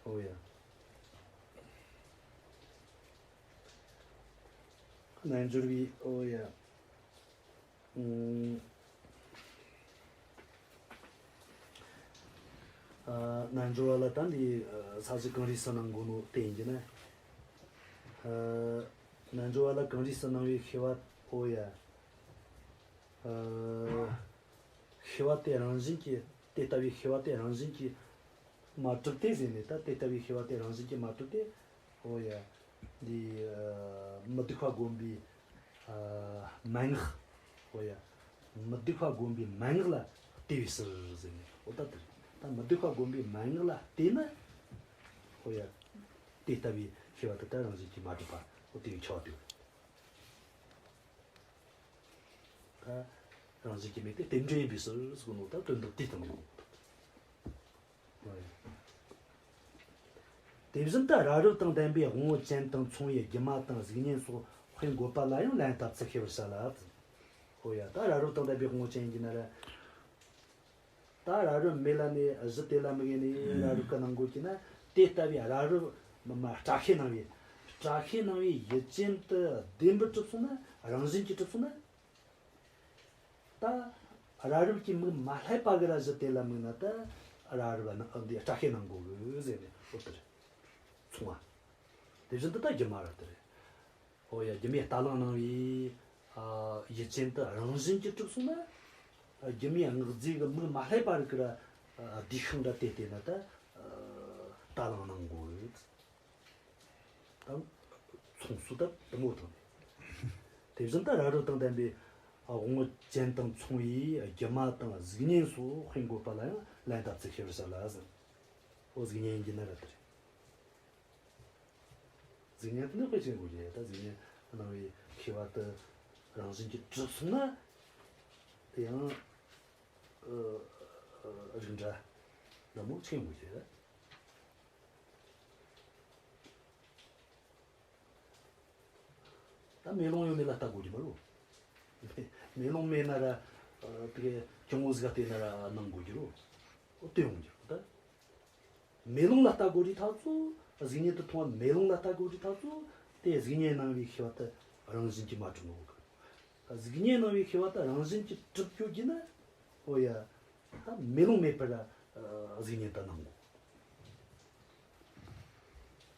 འོ་ཡ། རྣལ་འབྱོར་བའི། འོ་ཡ། ཨུམ། ཨ། རྣལ་འབྱོར་བ་ལ་ད་འདི། ཨ། ས་གཞི་གངས་རིའི་སྣང་གོ་ནོ་དེ་ཡིན་གྱི་ན། ཨ། རྣལ་འབྱོར་བ་ལ་གངས་རིའི་སྣང་བའི་ཤེས་པ། འོ་ཡ། ཨ། ཤེས་པ་དེ་རང་བཞིན་གྱིས། དེ་ལྟ་བུའི་ཤེས་པ་དེ་རང་བཞིན་གྱིས་མ་གྲུབ་སྟེ་ཟེར་ནས། ད་དེ་ལྟ་བུའི་ཤེས་པ་དེ་རང་བཞིན་གྱིས་མ་གྲུབ་སྟེ། འོ་ཡ། འདི། ཨ། མི་སྡུག་པ་བསྒོམ་པའི། ཨ། མན་ངག་འོ་ཡ། མི་སྡུག་པ་བསྒོམ་པའི་མན་ངག་ལ་ལྟེ་བའི་ཕྱིར་ཟེར་ནས། འོ་ད་དེ་རེད། ད་མི་སྡུག་པ་བསྒོམ་པའི་མན་ངག་ལ་ལྟོས་ན། འོ་ཡ། དེ་ལྟ་བུའི་ཤེས་པ་དེ་ད་རང་བཞིན་གྱིས་མ་གྲུབ་པ། འོ་དེ་ཡི་ཁྱབ་པ་དེ། ད་རང་བཞིན་གྱིས་མེད་དེ་རྟེན་འབྲེལ་ཡིན་པའི་ཕྱིར་ཟེར་གོ་ནོ་ད་དོན་དག་དེ་སྟོན་གོ། དེ་བཞིན་དུ་རབ་རིབ་དང་ལྡན་པའི་དབང་པོ་ཅན་དང་མཚུངས་པའི་སྒྱུ་མ་དང་གཟུགས་བརྙན་སོགས་དཔེ་འགོད་པ་ལ་ཡང་ལན་ལྟ་ཚུལ་ཤེས་པར་བྱ་ལ། འོ་ཡ། ད་རབ་རིབ་དང་ལྡན་པའི་དབང་པོ་ཅན་ཡིན་གྱི་ན་ར། ད་རབ་རིབ་མེད་ལ་ནི་གཞི་དེ་ལ་དམིགས་ནས་རབ་རིབ་ཀྱི་སྣང་གོ་གྱི་ན། དེ་ལྟ་བུའི་རབ་རིབ་མ་མ་སྐྲ་ཤད་སྣང་བའི། སྐྲ་ཤད་སྣང་བའི་ཡུལ་ཅན་དུ་བདེན་པར་གྲུབ་སོང་ན། རང་བཞིན་གྱིས་གྲུབ་སོང་ན། ད་རབ་རིབ་ཀྱི་མིག་མ་བསླད་པ་གི་ར་གཞི་དེ་ལ་དམིགས་ན་ད་རབ་རིབ་ན་འདི་སྐྲ་ཤད་སྣང་གོ་གི་ཟེར་ནས། འོ་དེ་རེད། མཚུངས་པ། དེ་བཞིན་དུ་ད་སྒྱུ་མ་ར་དེ་རེད། འོ་ཡ། སྒྱུ་མའི་རྟ་གླང་སྣང་བའི། ཨ། ཡུལ་ཅན་དུ་རང་བཞིན་གྱིས་གྲུབ་སོང་ན། སྒྱུ་མའི་སྔགས་རྫས་ཀྱི་མིག་མ་བསླད་པ་རིག་གི་ར། ཨ། བསྡུས་ཤིང་ར་དེ་བལྟས་ན་ད། ཨ། རྟ་གླང་སྣང་གོ་གི། དང་མཚུངས་སུ་ད་དུ་མོ་དང་ནི། དེ་བཞིན་དུ་རབ་རིབ་དང་ལྡན་པའི་དབང་པོ་ཅན་དང་མཚུངས་པའི་སྒྱུ་མ་དང་གཟུགས་བརྙན་སོགས་དཔེ་འགོད་པ་ལ་ཡང་ལན་ལྟ་ཚུལ་ཤེས་པར་བྱ་ལ་ཟེར། འོ་གཟུགས་བརྙན་ཡིན་གྱི་ན་ར་དེ་རེད། གཟུགས་བརྙན་དེ་ནི་དཔེ་ཅན་དགོས་ཀྱི་ཡོད། ད་གཟུགས་བརྙན་སྣང་བའི་ཤེས་པ་དེ་རང་བཞིན་གྱིས་གྲུབ་སོང་ན། དེ་ཡང་། ཨ། ཨ། རིགས་འདྲ་ན་མོ་ཆེན་དགོས་ཀྱི་ཡོད། ད་མེ་ལོང་ཡོད་མེད་ལ་ལྟ་དགོས་ཀྱི་མ་རེད། མེ་ལོང་མེད་ན་ར་ཨ་དེ་གི་གྱང་ངོ་ཟིག་ག་བལྟས་ན་ར་སྣང་དགོས་རྒྱུ་རོ། འོ་དེ་ཡོང་རྒྱུ་རོ་ད། མེ་ལོང་ལ་ལྟ་དགོས་རི་ཐག་ཚོ། གཟུགས་བརྙན་དེ་མཐོང་བ་མེ་ལོང་ལ་ལྟ་དགོས་རི་ཐག་ཚོ། དེ་གཟུགས་བརྙན་སྣང་བའི་ཤེས་པ་དེ་རང་བཞིན་གྱིས་མ་གྲུབ་ནོ་གི། གཟུགས་བརྙན་སྣང་བའི་ཤེས་པ་དེ་རང་བཞིན་གྱིས་གྲུབ་ཡོད་རྒྱུ་ན། འོ་ཡ། ད་མེ་ལོང་མེད་པར་ཨ་གཟུགས་བརྙན་དེ་སྣང་གོ།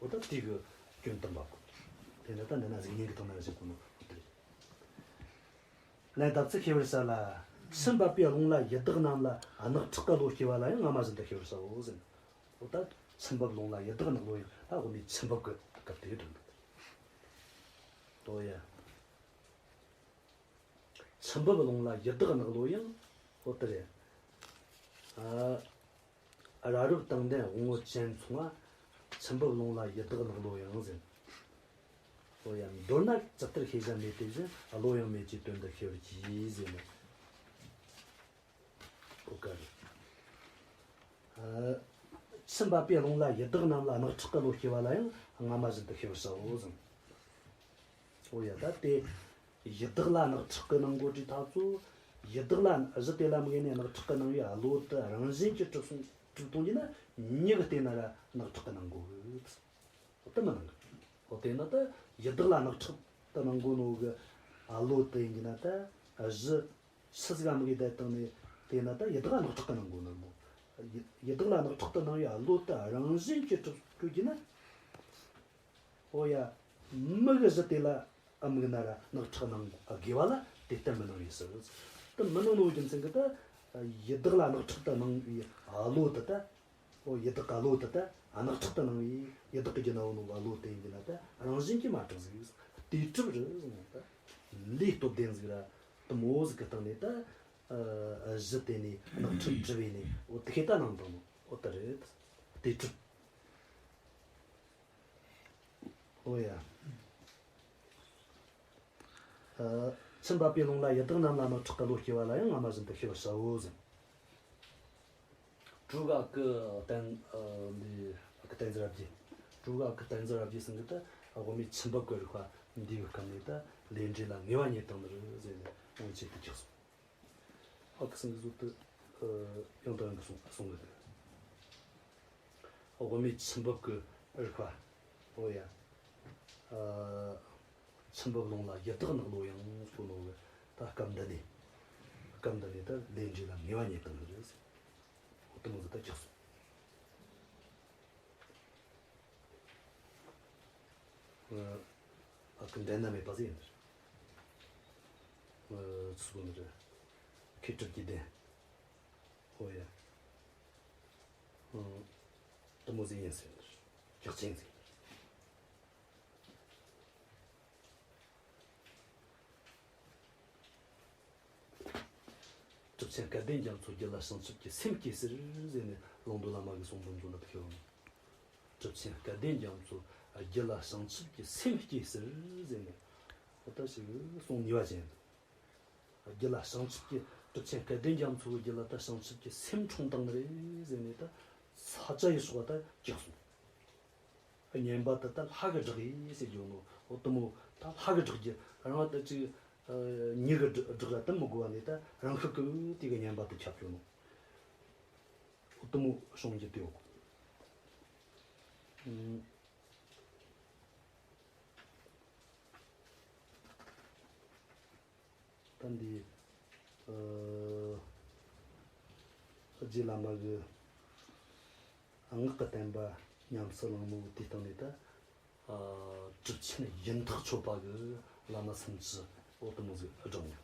འོ་ད་དེ་གི་སྐྱོན་དམ་པ་གོ། དེ་ནི་ད་འདི་ན་གཟུགས་བརྙན་གྱི་སྟེང་ན་བཞག་གོ་ནོ་དེ་རེད། ལན། ལྟ་ཚུལ་ཤེས་པར་བྱ་ལ། ཆུ་འབབ་པའི་རླུང་ལ་ཡི་དྭགས་རྣམས་ལ་རྣག་ཁྲག་གི་བློ་སྐྱེ་བ་ལ་ཡང་སྔ་མ་བཞིན་དུ་ཤེས་པར་བྱའོ་ཟེར། འོ་ད་ཆུ་འབབ་རླུང་ལ་ཡི་དྭགས་རྣག་བློ་ཡང་ད་དབུ་མའི་ཆུ་འབབ་གི་སྐབས་དེ་དྲན་གི། དོ་ཡ། ཆུ་འབབ་རླུང་ལ་ཡི་དྭགས་རྣག་བློ་ཡང་། འོ་དེ་རེད། ཨ། རབ་རིབ་དང་ལྡན་དབང་པོ་ཅན་མཚུངས་པ། ཆུ་འབབ་རླུང་ལ་ཡི་དྭགས་རྣག་བློ་ཡང་ཟེར། འོ་ཡ། མདོར་ན་ཇི་ལྟར་ཤེས་བྱ་མེད་དེ་བཞིན་བློ་ཡང་མེད་ཅེས་དོན་འདི་ཤེས་པར་གྱིས་ཟེར་ནས། འོ་ཀ་རེད། ཨ། ཆུ་འབབ་པའི་རླུང་ལ་ཡི་དྭགས་རྣམས་ལ་རྣག་ཁྲག་གི་བློ་སྐྱེ་བ་ལ་ཡང་སྔ་མ་བཞིན་དུ་ཤེས་པར་བྱའོ་ཟེར། འོ་ཡ། ད་དེ་ཡི་དྭགས་ལ་རྣག་ཁྲག་གི་སྣང་གོ་རི་ཐག་ཚོ། ཡི་དྭགས་ལ་གཞི་དེ་ལ་དམིགས་ནས་རྣག་ཁྲག་གི་སྣང་བའི་བློ་དེ་རང་བཞིན་གྱིས་གྲུབ་སོང་གྲུབ་གཏོང་རྒྱུ་ན་མྱི་གི་སྟེང་ན་ར་རྣག་ཁྲག་གི་སྣང་གོ་གི། འོ་དེ་མི་སྣང་གི། འོ་དེ་ན་ད་ཡི་དྭགས་ལ་རྣག་ཁྲག་དེ་སྣང་གོ་ནོ་གི་བློ་དེ་ཡིན་གྱི་ན་ད་གཞི་ཆུ་ཟིག་ག་དམིགས་བསྡད་བཏང་ནས་དེ་ན་ད་ཡི་དྭགས་ལ་རྣག་ཁྲག་གི་སྣང་གོ་ནོ་མོ། ཡི་ཡི་དྭགས་ལ་རྣག་ཁྲག་དེ་སྣང་བའི་བློ་དེ་རང་བཞིན་གྱིས་གྲུབ་གྲུབ་རྒྱུ་ན། འོ་ཡ། མི་གི་གཞི་དེ་ལ་དམིགས་ན་ར་རྣག་ཁྲག་སྣང་དགོས་པ་ལ་དེ་ལྟར་མི་སྣང་བའི་ཕྱིར། དེ་མི་སྣང་ནོ་རྒྱུ་མཚན་གྱིས་ད་ཡི་དྭགས་ལ་རྣག་ཁྲག་དེ་སྣང་བའི་བློ་དེ་ད། འོ་ཡི་དྭགས་ཀྱི་བློ་དེ་ད་རྣག་ཁྲག་དེ་སྣང་བའི་ཡི་དྭགས་ཀྱི་རྒྱུད་ན་ཡོད་ནོ་བློ་དེ་ཡིན་གྱི་ན་ད་རང་བཞིན་གྱིས་མ་གྲུབ་ཟིག། ལྟོས་གྲུབ་རེད་ཟེར་ནས་ད་ལས་སྟོབས་ལྡན་ཟིག་ར་དེ་མོ་ཟིག་གི་སྟེང་ནས་ད་ཨ་གཞི་དེ་ནས་རྣག་ཁྲག་གྲུབ་བས་ནས་འོ་དེ་ཤེས་ད་སྣང་དང་ནོ། འོ་ད་རེད། ལྟོས་གྲུབ། འོ་ཡ། ཨ། ཆུ་འབབ་པའི་རླུང་ལ་ཡི་དྭགས་རྣམས་ལ་རྣག་ཁྲག་གི་བློ་སྐྱེ་བ་ལ་ཡང་སྔ་མ་བཞིན་དུ་ཤེས་པར་བྱའོ་ཟེར། 诸葛恪 བསྟན། ཨ། འདི་ཨ་ཁུ་བསྟན་འཛིན་རབ་རྒྱས། 诸葛恪 བསྟན་འཛིན་རབ་རྒྱས་ཟེར་གི་ད་དབུ་མའི་ཆུ་འབབ་གི་རིགས་པ་འདིའི་སྐབས་ནས་ད་ལས་འབྲས་ལ་ངེས་པ་རྙེད་བཏང་ནི་རེད་ཟེར་ནས་དབང་ཆེད་དུ་བཀྱགས་སོང་། ཨ་ཁུ་ཚང་གི་བཟོ་དུ། ཨ། ཡང་དང་ཡང་གི་གསུང་གསུང་གི་འདུག། དབུ་མའི་ཆུ་འབབ་ཀྱི་རིགས་པ། འོ་ཡ། ཨ། ཆུ་འབབ་རླུང་ལ་ཡི་དྭགས་རྣག་བློ་ཡང་ཟེར་གོ་ནོ་གི་ད་སྐབས་འདི་ནས། སྐབས་འདི་ནས་ད་ལས་འབྲས་ལ་ངེས་པ་རྙེད་བཏང་གི་རེད་ཟེར། འོ་དེ་མོ་ཟིག་ད་བཀྱགས་སོང་། ཨ། ཨ་ཁུ་འགྲན་ཟླ་མེད་པ་ཟིག་ཡིན། ཨ། ཚུགས་པ་མི་རེད། མཁས་གྲུབ་ཀྱི་གདན། ཨོ་ཡ། ཨ། དེ་མོ་ཟིག་ཡིན་ཟེར། ཀྱག་ཅན་ཟིག། གྲུབ་ཆེན་སྐལ་ལྡན་རྒྱ་མཚོ་རྒྱུད་ལ་བྱང་ཆུབ་ཀྱི་སེམས་སྐྱེས་ཟེར་ཟེར་ནས་ལུང་རྟོགས་བླ་མ་གི་གསུང་འབུམ་ཚོ་ལ་ཐུག་ཡོང་། གྲུབ་ཆེན་སྐལ་ལྡན་རྒྱ་མཚོ་རྒྱུད་ལ་བྱང་ཆུབ་ཀྱི་སེམས་སྐྱེས་ཟེར་ཟེར་ནས། ཨོ་ད་ཞིག་གསུང་ནུས་པ་ཅན། རྒྱུད་ལ་བྱང་ཆུབ་ཀྱི། གྲུབ་ཆེན་སྐལ་ལྡན་རྒྱ་མཚོའི་རྒྱུད་ལ་ད་བྱང་ཆུབ་ཀྱི་སེམས་འཁྲུངས་བཏང་ནི་རེད་ཟེར་ནས་ད་ས་ཆ་ཡི་སོགས་ད་བཀྱགས་སོང་། བསྙེན་པ་དེ་ད་ལྷ་གིས་བསྒྲགས་ཡིན་ཟེར་རྒྱུ་ནོ། འོ་དེ་མོ་ད་ལྷ་གིས་བསྒྲགས་རྒྱུ་རང་ད་ཅིག་མྱི་གིས་བསྒྲགས་ར་དེ་མི་དགོས་པ་ནས་ད་རང་ཤུགས་ཀྱིས་དེ་གི་བསྙེན་པ་དེ་ཁྱབ་རྒྱུ་ནོ། འོ་དེ་མོ་བྱུང་རྒྱུ་དེ་ཡོད། ཨུམ། ད་འདི། ཨ། རྗེ་བླ་མ་གི་སྔགས་ཀྱི་བསྟན་པ་ཉམས་སུ་བླངས་ནོ་དེའི་སྟེང་ནས་ད། ཨ། གྲུབ་ཆེན་ཡིན་ཐག་ཆོད་པ་གི་བླ་མ་སུམ་ཅུ་འོ་དེ་མོ་ཟིག་བསྒྲགས་ནས།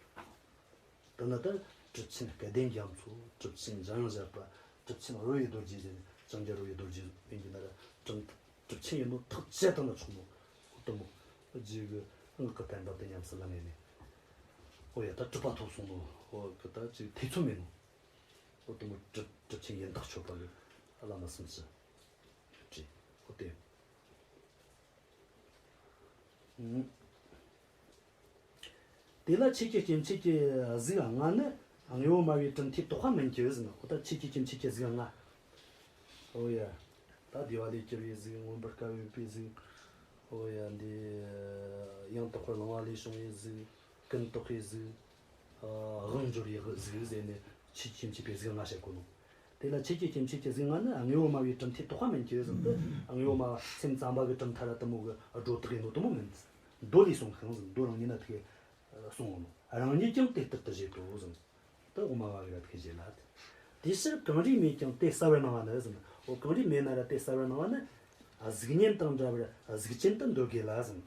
དེ་ནི་ད་གྲུབ་ཆེན་སྐལ་ལྡན་རྒྱ་མཚོ། གྲུབ་ཆེན་འཇམ་དབྱངས་བཞད་པ། གྲུབ་ཆེན་རོལ་པའི་རྡོ་རྗེ་ཟེར་ནས། ལྕང་སྐྱ་རོལ་པའི་རྡོ་རྗེ་ཡིན་གྱི་ན་ར་གྲུབ། གྲུབ་ཆེན་ཡིན་ནོ་ཐག་བཅད་བཏང་ན་ཆོག་ནོ། འོ་དེ་མོ། རྗེ་གི་སྔགས་ཀྱི་བསྟན་པ་དེ་ཉམས་སུ་བླངས་ནས་ནི། འོ་ཡ། ད་གྲུབ་པ་ཐོབ་སོང་ནོ། འོ་གི་ད་ཅིག་ཐེ་ཚོམ་མེད་ནོ། འོ་དེ་མོ་གྲུབ། གྲུབ་ཆེན་ཡིན་ཐག་ཆོད་པ་གི་བླ་མ་སུམ་ཅུ་བྲིས། འོ་དེ། ཨུམ། དེ་ལ་ཆོས་ཀྱི་སྐྱེ་མཆེད་ཀྱི་གཟུགས་ལྔ་ནི་དངོས་པོ་སྨྲ་བའི་གྲུབ་མཐས་དོགས་པ་མིན་གྱི་ཟེར་ན། འོ་ད་ཆོས་ཀྱི་སྐྱེ་མཆེད་ཀྱི་གཟུགས་ལྔ། འོ་ཡ། ད་བདེ་བ་ལས་གྱུར་པའི་གཟུགས། མངོན་པར་དགའ་བའི་གཟུགས། འོ་ཡ། འདི་ཡང་དག་པར་བླང་བ་ལས་བྱུང་བའི་གཟུགས། ཀུན་རྟོག་གི་གཟུགས། དབང་འབྱོར་བའི་གཟུགས་ཟེར་ནས་ཆོས་ཀྱི་སྐྱེ་མཆེད་པའི་གཟུགས་ལྔ་བཤད་གོ་ནོ། དེ་ལ་ཆོས་ཀྱི་སྐྱེ་མཆེད་ཀྱི་གཟུགས་ལྔ་ནི་དངོས་པོ་སྨྲ་བའི་གྲུབ་མཐས་དོགས་པ་མིན་གྱི་ཟེར་ཏེ། དངོས་པོ་སྨྲ་བ་སེམས་ཙམ་པ་གི་གྲུབ་མཐའ་ར་དེ་མོ་གི་སྒྲོ་བཏགས་ཡིན་ནོ་དེ་མོ་མིན། མདོ་ལས་གསུངས་ཤིང་ཟེར། མདོ་རང་ཉིད་ན་དེ་གསུངས་ནོ། རང་ཉིད་ཀྱང་དེ་ལྟར་དུ་བཞེད་དོ་ཟེར། དེ་དབུ་མ་པ་གིས་ར་དེ་བཞེད་ལ། དེའི་ཕྱིར་གངས་རིས་མེས་ཀྱང་དེ་གསལ་བར་སྣང་བ་ནི་ཟེར། འོ་གངས་རིས་མེད་ན་ར་དེ་གསལ་བར་སྣང་བ་ནི། གཟུགས་བརྙན་དང་འདྲ་བར་གཟུགས་ཅན་དུ་འདོད་དགོས་ལ་ཟེར།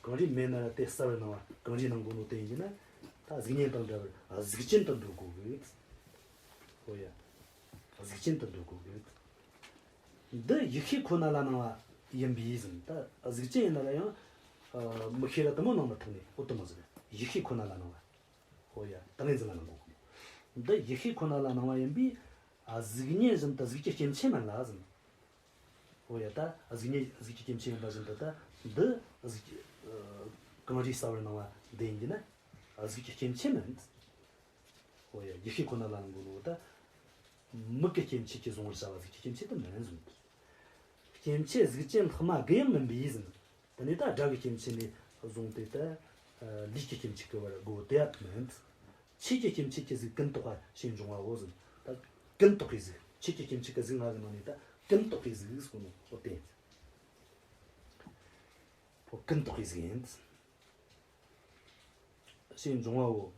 གངས་རིས་མེད་ན་ར་དེ་གསལ་བར་སྣང་བ། གངས་རིས་སྣང་གོ་ནོ་དེ་ཡིན་ན། ད་གཟུགས་བརྙན་དང་འདྲ་བར་གཟུགས་ཅན་དུ་འདོད་དགོས་གི། འོ་ཡ། གཟུགས་ཅན་དུ་འདོད་དགོས་གི། འདི་ཡིད་ཤེས་ཁོ་ན་ལ་སྣང་བ་ཡིན་པས་ཟེར། ད་གཟུགས་ཅན་ཡིན་ན་ར་ཡང་། ཨ། མིག་ཤེས་ལ་དེ་མོ་སྣང་མི་ཐུབ་ནི། འོ་དེ་མོ་ཟེར། ཡིད་ཤེས་ཁོ་ན་ལ་སྣང་བ། འོ་ཡ། ད་ངོས་འཛིན་ལ་སྣང་གོ། འདི་ཡིད་ཤེས་ཁོ་ན་ལ་སྣང་བ་ཡིན་པས། ཨ། གཟུགས་བརྙན་བཞིན་དུ་གཟུགས་ཀྱི་སྐྱེ་མཆེད་མིན་ལ་ཟེར། འོ་ཡ། ད་གཟུགས་བརྙན་གཟུགས་ཀྱི་སྐྱེ་མཆེད་ཡིན་པ་བཞིན་དུ། ད་འདི་གཟུགས་ཀྱི། ཨ། གངས་རིས་གསལ་བར་སྣང་བ་འདི་ཡིན་གྱི་ན། གཟུགས་ཀྱི་སྐྱེ་མཆེད་མིན། འོ་ཡ། ཡིད་ཤེས་ཁོ་ན་ལ་སྣང་གོ་ནོ། ད་མིག་གི་སྐྱེ་མཆེད་ཀྱིས་བཟུང་བར་བྱ་བ་གཟུགས་ཀྱི་སྐྱེ་མཆེད་དུ་མིན་ཟེར། སྐྱེ་མཆེད་གཟུགས་ཅན་ལྷག་མ་དགུ་ཡང་མིན་པས་ཟེར། དེ་ནས་ད་སྒྲ་གི་སྐྱེ་མཆེད་ནས་བཟུང་སྟེ། ད་ལུས་ཀྱི་སྐྱེ་མཆེད་ཀྱི་བར་གོ་དེ་ཡང་མིན། ཆོས་ཀྱི་སྐྱེ་མཆེད་ཀྱི་གཟུགས་ཀུན་བརྟགས་པ་ཞེས་འབྱུང་བའོ་ཟེར། ད་ཀུན་བརྟགས་པའི་གཟུགས། ཆོས་ཀྱི་སྐྱེ་མཆེད་ཀྱི་གཟུགས་ལྔ་གི་ནང་ནས་ད་ཀུན་བརྟགས་པའི་གཟུགས་ཟེར་གོ་ནོ། འོ་དེ་ཡིན། འོ་ཀུན་བརྟགས་པའི་གཟུགས་ཡིན། ཞེས་འབྱུང་བའོ།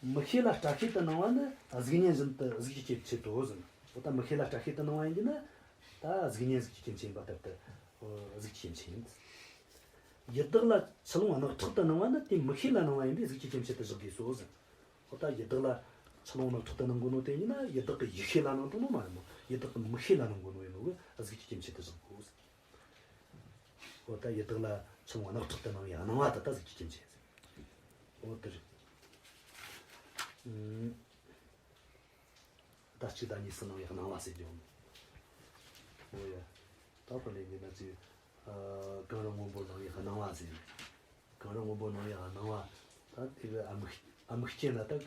མིག་ཤེས་ལ་སྐྲ་ཤད་དུ་སྣང་བ་ནི་གཟུགས་བརྙན་བཞིན་དུ་གཟུགས་ཀྱི་སྐྱེ་མཆེད་དོ་ཟེར། འོ་ད་མིག་ཤེས་ལ་སྐྲ་ཤད་དུ་སྣང་བ་ཡིན་གྱི་ན། ད་གཟུགས་བརྙན་གཟུགས་ཀྱི་སྐྱེ་མཆེད་ཡིན་པ་ལྟར་དུ། འོ་གཟུགས་ཀྱི་སྐྱེ་མཆེད་ཡིན། ཡི་དྭགས་ལ་ཆུ་ཀླུང་རྣག་ཁྲག་ཏུ་སྣང་བ་ནི་དེ་མིག་ཤེས་ལ་སྣང་བ་ཡིན་པས་གཟུགས་ཀྱི་སྐྱེ་མཆེད་དུ་བཞག་དགོས་སོ་ཟེར། འོ་ད་ཡི་དྭགས་ལ་ཆུ་ཀླུང་རྣག་ཁྲག་ཏུ་སྣང་གོ་ནོ་དེ་ཡིན་ན། ཡི་དྭགས་ཀྱི་ཡིད་ཤེས་ལ་སྣང་བཏང་ནོ་མ་རེད་མོ། ཡི་དྭགས་ཀྱི་མིག་ཤེས་ལ་སྣང་གོ་ནོ་ཡིན་ནོ་གི་གཟུགས་ཀྱི་སྐྱེ་མཆེད་དུ་བཞག་དགོས་ཟེར། འོ་ད་ཡི་དྭགས་ལ་ཆུ་ཀླུང་རྣག་ཁྲག་ཏུ་སྣང་བའི་སྣང་བ་ད་ལྟ་གཟུགས་ཀྱི་སྐྱེ་མཆེད་ཟེར། འོ་དེ་རེད། ཨུམ། ཟླ་གཅིག་ཟླ་གཉིས་སུ་སྣང་བའི་སྣང་བ་ཟེར་རྒྱུ། འོ་ཡ། ད་དཔེར་ན་ཡིན་ན་ཅིག་ཨ། གངས་རི་སྔོན་པོར་སྣང་བའི་སྣང་བ་ཟེར། གངས་རི་སྔོན་པོར་སྣང་བའི་སྣང་བ། ད་དེ་གི་ཨ་མིག་ཨ་མིག་རྐྱེན་ལ་ད།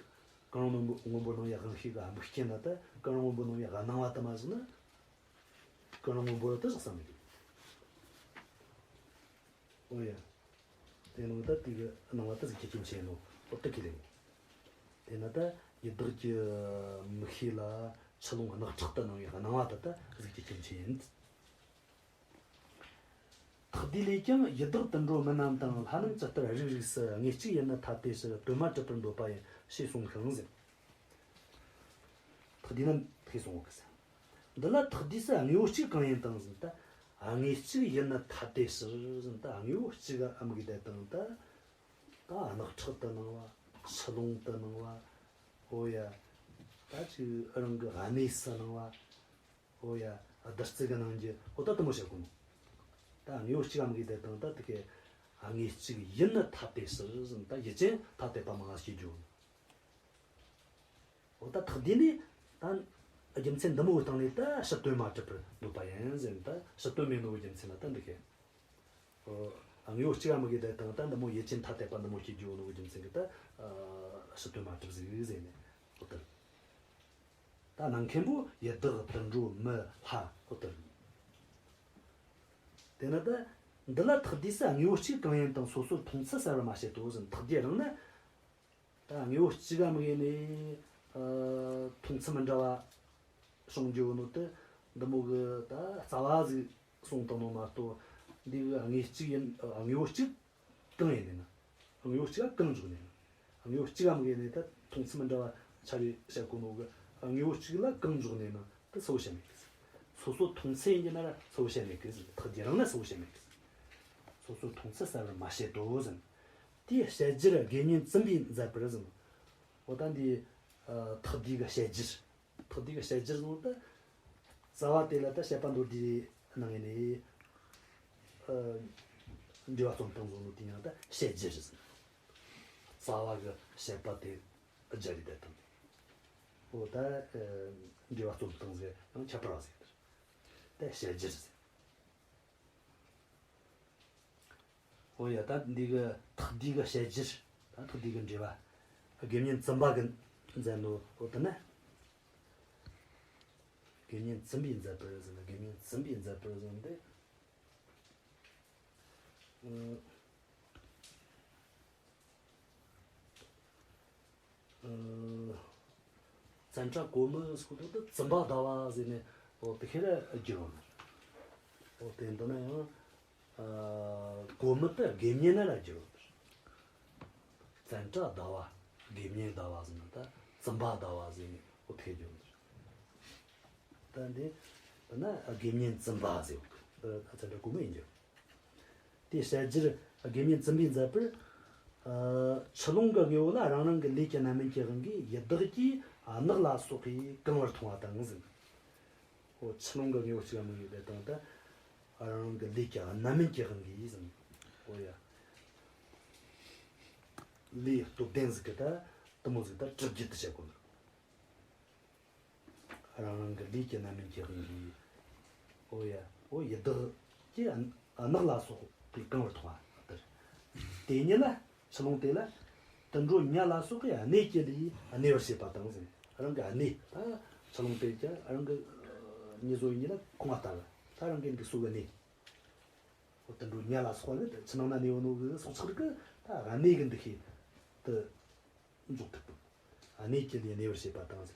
གངས་རི་སྔོན་པོ་སྔོན་པོར་སྣང་བའི་དབང་ཤེས་ཀྱི་ཨ་མིག་རྐྱེན་ལ་ད་གངས་རི་སྔོན་པོར་སྣང་བའི་སྣང་བ་དེ་མ་བཞག་ན། གངས་རི་སྔོན་པོ་ལ་དེ་བཞག་ས་མེད་གི། འོ་ཡ། དེ་ནང་ད་དེ་གི་སྣང་བ་དེ་གཟུགས་ཀྱི་སྐྱེ་མཆེད་ཡིན་ནོ། འོ་དེ་ཁས་ལེན། དེ་ན་ད་ཡི་དྭགས་ཀྱི་མིག་ཤེས་ལ་ཆུ་ཀླུང་རྣག་ཁྲག་ཏུ་སྣང་བའི་སྣང་བ་དེ་ད་གཟུགས་ཀྱི་སྐྱེ་མཆེད་ཡིན། ཐེག་བསྡུས་ལས་ཀྱང་ཡི་དྭགས་དུད་འགྲོ་མི་རྣམས་དང་ལྷ་རྣམས་ཇི་ལྟར་རིགས་རིགས་སུ་དངོས་གཅིག་ཡིན་ནི་ཐ་དད་ཕྱིར་དོན་མ་གྲུབ་པར་འདོད་པ་ཡིན་ཞེས་གསུངས་ཤིང་ཟེར། ཐེག་བསྡུས་ན་ཐེག་གསུང་གི་ཟེར། འདི་ལ་ཐེག་བསྡུས་སུ་དངོས་པོ་གཅིག་གང་ཡིན་དང་ཟེར། ད་དངོས་གཅིག་ཡིན་ནི་ཐ་དད་ཕྱིར་ཟེར། ད་དངོས་པོ་གཅིག་ག་ཨ་མི་གི་དེ་དང་ད། ད་རྣག་ཁྲག་ཏུ་སྣང་བ། ཆུ་ཀླུང་དུ་སྣང་བ། འོ་ཡ། ད་ཅིག་རང་གི་གནས་སུ་སྣང་བ། འོ་ཡ། བདུད་རྩི་གི་སྣང་རྒྱུ། འོ་ད་དེ་མོ་བཤད་གོ་ནོ། ད་དངོས་པོ་གཅིག་ག་མི་གི་དེ་དང་ད་དེ་གི་དངོས་གཅིག་ཡིན་ནི་ཐ་དད་ཕྱིར་ཟེར། ད་ཡུལ་ཅན་ཐ་དད་པ་མང་ང་སྐྱེ་རྒྱུ། འོ་ད་ཐེག་བསྡུས་ནས་ད་རྒྱུ་མཚན་འདི་མོ་བཏང་ནས་ད་ཕྱིར་དོན་མ་གྲུབ་པར་འདོད་པ་ཡིན་ཟེར། ད་ཕྱིར་དོན་མེད་ནོ་གི་རྒྱུ་མཚན་ལ་ད་འདི་ཁེ། འོ། དངོས་པོ་གཅིག་ག་མི་གི་དེ་དང་ད་འདི་མོ་ཡུལ་ཅན་ཐ་དད་པ་འདི་མོ་སྐྱེ་རྒྱུ་ནོ་གི་རྒྱུ་མཚན་གི་ད། ཨ། ཕྱིར་དོན་མ་གྲུབ་ཟིག་ཟེར་ནས། འོ་ད། ད་ནང་མཁན་པོ་ཡི་དྭགས་དུད་འགྲོ་མི་ལྷ། འོ་ད། དེ་ན་ད་འདི་ལ་ཐེག་བསྡུས་སུ་དངོས་པོ་གཅིག་གང་ཡིན་དང་སོ་སོར་མཐོང་ཚུལ་གསལ་བར་མ་བཤད་དོ་ཟེར། ཐེག་བསྡུས་རང་ན། ད་དངོས་པོ་གཅིག་ག་མི་གི་ནས། ཨ། མཐོང་ཚུལ་མི་འདྲ་བ་བྱུང་རྒྱུ་ནོ་དེ་འདི་མོ་གི་ད་རྩ་བ་ཟིག་གསུངས་བཏང་ནོ་མ་གཏོགས། འདི་གི་དངོས་གཅིག་ཡིན། དངོས་པོ་གཅིག་གང་ཡིན་ནས་ན། དངོས་པོ་གཅིག་ག་གང་འཇོག་ནས་ན། དངོས་པོ་གཅིག་ག་མི་གི་ནས་ད་མཐོང་ཚུལ་མི་འདྲ་བ་ཆ་བའི་བཤད་གོ་ནོ་གི། དངོས་པོ་གཅིག་ལ་གང་འཇོག་ནས་ན་དེ་གསལ་བོ་བཤད་མེད་གི། སོ་སོ་མཐོང་ཚུལ་ཡིན་གྱི་ན་ར་གསལ་བོ་བཤད་མེད་གི། ཐེག་བསྡུས་རང་ན་གསལ་བོ་བཤད་མེད་གི། སོ་སོ་མཐོང་ཚུལ་གསལ་བར་མ་བཤད་དོ་ཟེར། དེའི་བཤད་རྒྱུར་དགེ་བསྙེན་བཙུན་པས་མཛད་པར་ཟེར། འོ་ད་འདི། ཨ། ཐེག་བསྡུས་ཀྱི་བཤད་རྒྱུར། ཐེག་བསྡུས་ཀྱི་བཤད་རྒྱུར་ཟེར་ད། རྩ་བ་དེ་ལ་ད་བཤད་པ་མདོར་བསྡུས་གནང་ཡིན་ནི། ཨ། འགྲེལ་པ་རྩོམ་སྟངས་ཟེར་ནོ་དེ་ཡང་ད་བཤད་རྒྱུར་ཟེར། རྩ་བ་གི་བཤད་པ་དེ་སྦྱར་རེ་བསྡད་དང་། འོ་ད། ཨ། འགྲེལ་པ་རྩོམ་སྟངས་ཟེར་ཡང་ཁྱད་པར་བ་ཟེར། ད་བཤད་རྒྱུར་ཟེར། འོ་ཡ། ད་འདི་གི་ཐེག་བསྡུས་གི་བཤད་རྒྱུར། ད་ཐེག་བསྡུས་གི་འགྲེལ་པ། དགེ་བསྙེན་བཙུན་པ་གིས་མཛད་ནོ། འོ་དེ་ན། དགེ་བསྙེན་བཙུན་པས་མཛད་པར་ཟེར་ན། དགེ་བསྙེན་བཙུན་པས་མཛད་པར་ཟེར་ན་དེ། ཨ། བཙན་བྲག་གོ་མི་སྐོར་དུ་བཙུན་པ་ཟླ་བ་ཟེར་ནས་འོ་དེ་ཁེ་ར་བསྒྱུར་བ་ནི། འོ་དེ་འདི་ན་ཡང་ཨ་གོ་མི་དེ་དགེ་བསྙེན་ན་ར་བསྒྱུར་བ་ནི། བཙན་བྲག་ཟླ་བ། དགེ་བསྙེན་ཟླ་བ་ཟེར་ན་ད་བཙུན་པ་ཟླ་བ་ཟེར་ནས་འོ་དེ་བསྒྱུར་བ་ནི། ད་འདི་འདི་ན་དགེ་བསྙེན་བཙུན་པ་ཟེར་བ་གི་འདི་ད་བཙན་བྲག་གོ་མི་ཡིན་རྒྱུ། དེའི་ཞལ་རྒྱར་དགེ་བསྙེན་བཙུན་པས་མཛད་པར། ཨ་ཆུ་ཀླུང་གི་དངོས་པོ་ལ་རང་རང་གི་ལས་ཀྱི་རྣམ་སྨིན་གྱི་དབང་གིས་ཡི་དྭགས་ཀྱིས་ཨ་ནག་ལ་སོགས་པས་གང་བར་མཐོང་བ་དང་ཟེར། འོ་ཆུ་ཀླུང་གི་དངོས་པོ་གཅིག་ལ་དམིགས་ཡོད་དེ་དང་ད་རང་རང་གི་ལས་ཀྱི་རྣམ་སྨིན་གྱི་དབང་གིས་ཟེར། འོ་ཡ། ལས་སྟོབས་ལྡན་ཟིག་གིས་ད་དེ་མོ་ཟིག་ད་གྲུབ་རྒྱུ་དེ་བྱེད་དགོས་ནི། རང་རང་གི་ལས་ཀྱི་རྣམ་སྨིན་གྱི་དབང་གིས། འོ་ཡ། འོ་ཡི་དྭགས་ཀྱིས་ཨ་ནག་ལ་སོགས་པས་གང་བར་མཐོང་བ་ལྟར། དེ་ཉིད་ལ་ཆུ་ཀླུང་དེ་ལ་དུད་འགྲོ་ཉ་ལ་སོགས་ཀྱི་གནོད་བགྱིས་ལས་གནོད་པར་བྱེད་པ་དང་ཟེར། རང་གི་གནས་ད་ཆུ་ཀླུང་དེ་ཀྱང་རང་གི་ཉེ་བཟོ་ཡིན་ན་ཁོང་བ་ལྟ་བུ་ད་རང་གི་འདུག་སོ་གི་གནས། འོ་དུད་འགྲོ་ཉ་ལ་སོགས་པ་ནི་ཆུ་ནང་ན་གནས་ཡོད་ནོ་གི་སྲོག་ཆགས་རིགས་གི་ད་གནས་གི་འདུ་ཤེས་དེ། འཇོག་ཐུབ་པ། གནོད་བགྱིས་ལས་གནོད་པར་བྱེད་པ་དང་།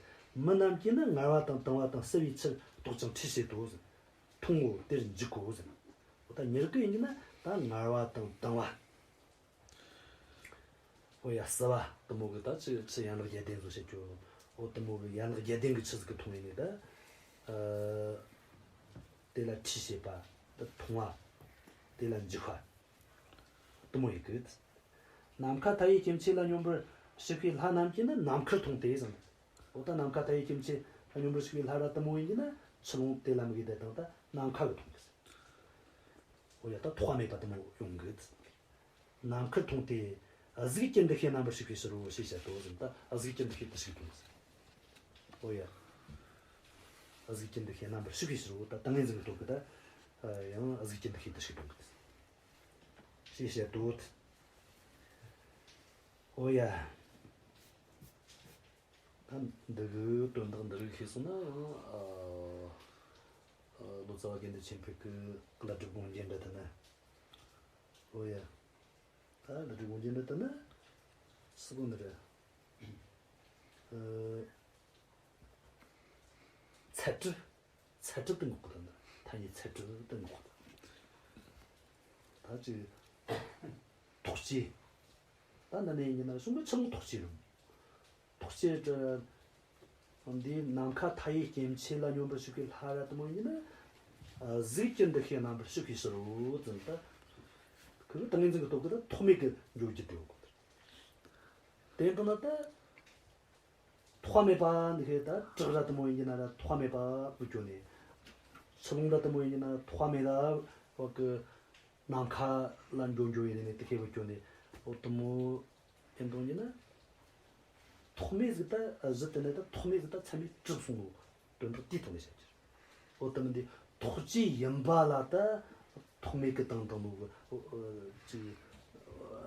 མི་རྣམས་ཀྱིས་ནི་ངལ་བ་དང་དང་བ་དང་བསིལ་བའི་ཆུ་བཏོག་ཅིང་ཁྲུས་བྱེད་དོ། མཐོང་ངོ་དེར་འཇུག་གོ་ཟེར། འོ་ད་མྱི་རིགས་ཀྱི་ཡིན་གྱི་ན་ད་ངལ་བ་དང་དང་བ། འོ་ཡ་བསིལ་བ་དེ་མོ་གི་ད་ཆུ་ཆུ་ཡན་ལག་བརྒྱད་ལྡན་བཟོ་བྱེད་རྒྱུ། འོ་དེ་མོ་གི་ཡན་ལག་བརྒྱད་ལྡན་གི་ཆུ་ཟིག་གི་མཐོང་ཡིན་ནི་ད། ཨ་དེ་ལ་ཁྲུས་བྱེད་པ། ད་མཐོང་བ། དེ་ལ་འཇུག་པ། དེ་མོ་ཡི་གི། ནམ་མཁའ་མཐའ་ཡས་སྐྱེ་མཆེད་ལ་སྙོམས་པར་ཞུགས་པའི་ལྷ་རྣམས་ཀྱིས་ནི་ནམ་མཁར་མཐོང་སྟེ་ཟེར། འོ་ད་ནམ་མཁའ་མཐའ་ཡས་སྐྱེ་མཆེད་ལ་སྙོམས་པར་ཞུགས་པའི་ལྷ་ར་དེ་མོ་ཡིན་གྱི་ན་ཆུ་ཀླུང་དེ་ལ་དམིགས་ཏེ་དང་ད་ནམ་མཁའ་གིས་མཐོང་གི་ཟེར། འོ་ཡ་ད་ཐོགས་པ་མེད་པ་དེ་མོ་ཡོང་གི། ནམ་མཁར་མཐོང་སྟེ། གཟུགས་ཀྱི་འདུ་ཤེས་རྣམ་པར་ཞུགས་པའི་ཕྱིར་རོ་ཞེས་བཤད་དོ་ཟེར། ད་གཟུགས་ཀྱི་འདུ་ཤེས་དེ་ཞུགས་དོ་ཟེར། འོ་ཡ། གཟུགས་ཀྱི་འདུ་ཤེས་རྣམ་པར་ཞུགས་པའི་ཕྱིར་རོ། ད་ཏིང་ངེ་འཛིན་གྱི་སྟོབས་ཀྱིས་ད། ཡང་གཟུགས་ཀྱི་འདུ་ཤེས་དེ་ཞུགས་དོ་གི། ཞེས་བཤད་དོ། འོ་ཡ། ད་འདི་གི་དོན་དག་འདི་རིགས་ཤེས་སོང་ན་ཡང་། ཨ་ཨ་ལོ་ཙཱ་བ་དགེ་འདུན་ཆོས་འཕེལ་གི་ཀླུ་སྒྲུབ་དགོངས་འགྲེལ་འདྲ་དེ་ན། འོ་ཡ། ད་ཀླུ་སྒྲུབ་དགོངས་འགྲེལ་འདྲ་དེ་ན། སུ་གོ་འདི་རེད། ཨ་ཚད་གྲུབ། ཚད་གྲུབ་དེ་འགོག་གི་དང་། ཐ་སྙད་ཚད་གྲུབ་དེ་འགོག་གི་དང་། ད་ཅི། ཐོགས་བཅས། ད་འདི་ནས་ཡིན་ན་གཞུང་གི་ཆུ་ཀླུང་ཐོགས་བཅས་རུང་། ཐོགས་བཅས་དེ། འདི་ནམ་མཁའ་མཐའ་ཡས་སྐྱེ་མཆེད་ལ་སྙོམས་པར་ཞུགས་པའི་ལྷ་ར་དེ་མོ་ཡིན་ན། གཟུགས་ཀྱི་འདུ་ཤེས་རྣམ་པར་ཞུགས་པའི་ཕྱིར་རོ་ཟེར་ད། ཁོ་གི་ཏིང་ངེ་འཛིན་གྱི་སྟོབས་ཀྱིས་ད་ཐོགས་མེད་ཀྱི་འགྱོ་རྒྱུ་དེ་ཡོད་གོ། དེ་ལྟ་ན་ད། ཐོགས་མེད་པ་འདི་ཤེས་ད་བྲག་ར་དེ་མོ་ཡིན་གྱི་ན་ར་ཐོགས་མེད་པ་བུ་སྐྱོ་ནས། ཆུ་ཀླུང་ར་དེ་མོ་ཡིན་གྱི་ན་ཐོགས་མེད་ད་བ་གི་ནམ་མཁའ་ལ་འགྱོ་འགྱོ་ཡིན་ནས་དེ་ཤེས་བུ་སྐྱོ་ནས། འོ་དེ་མོ་ཡིན་དོ་ཡིན་ན། ཐོགས་མེད་ཟིག་ད་གཞི་དེ་ནས་ད་ཐོགས་མེད་ཟིག་ད་ཚད་མས་གྲུབ་སོང་ནོ། དོན་དག་དེའི་ཐོག་ནས་བཤད་རྒྱུ། འོ་དེ་མིན་དེ་ཐོགས་བཅས་ཡིན་པ་ལ་ད་ཐོགས་མེད་ཀྱི་དང་དང་ནོ་གི་ཅིག་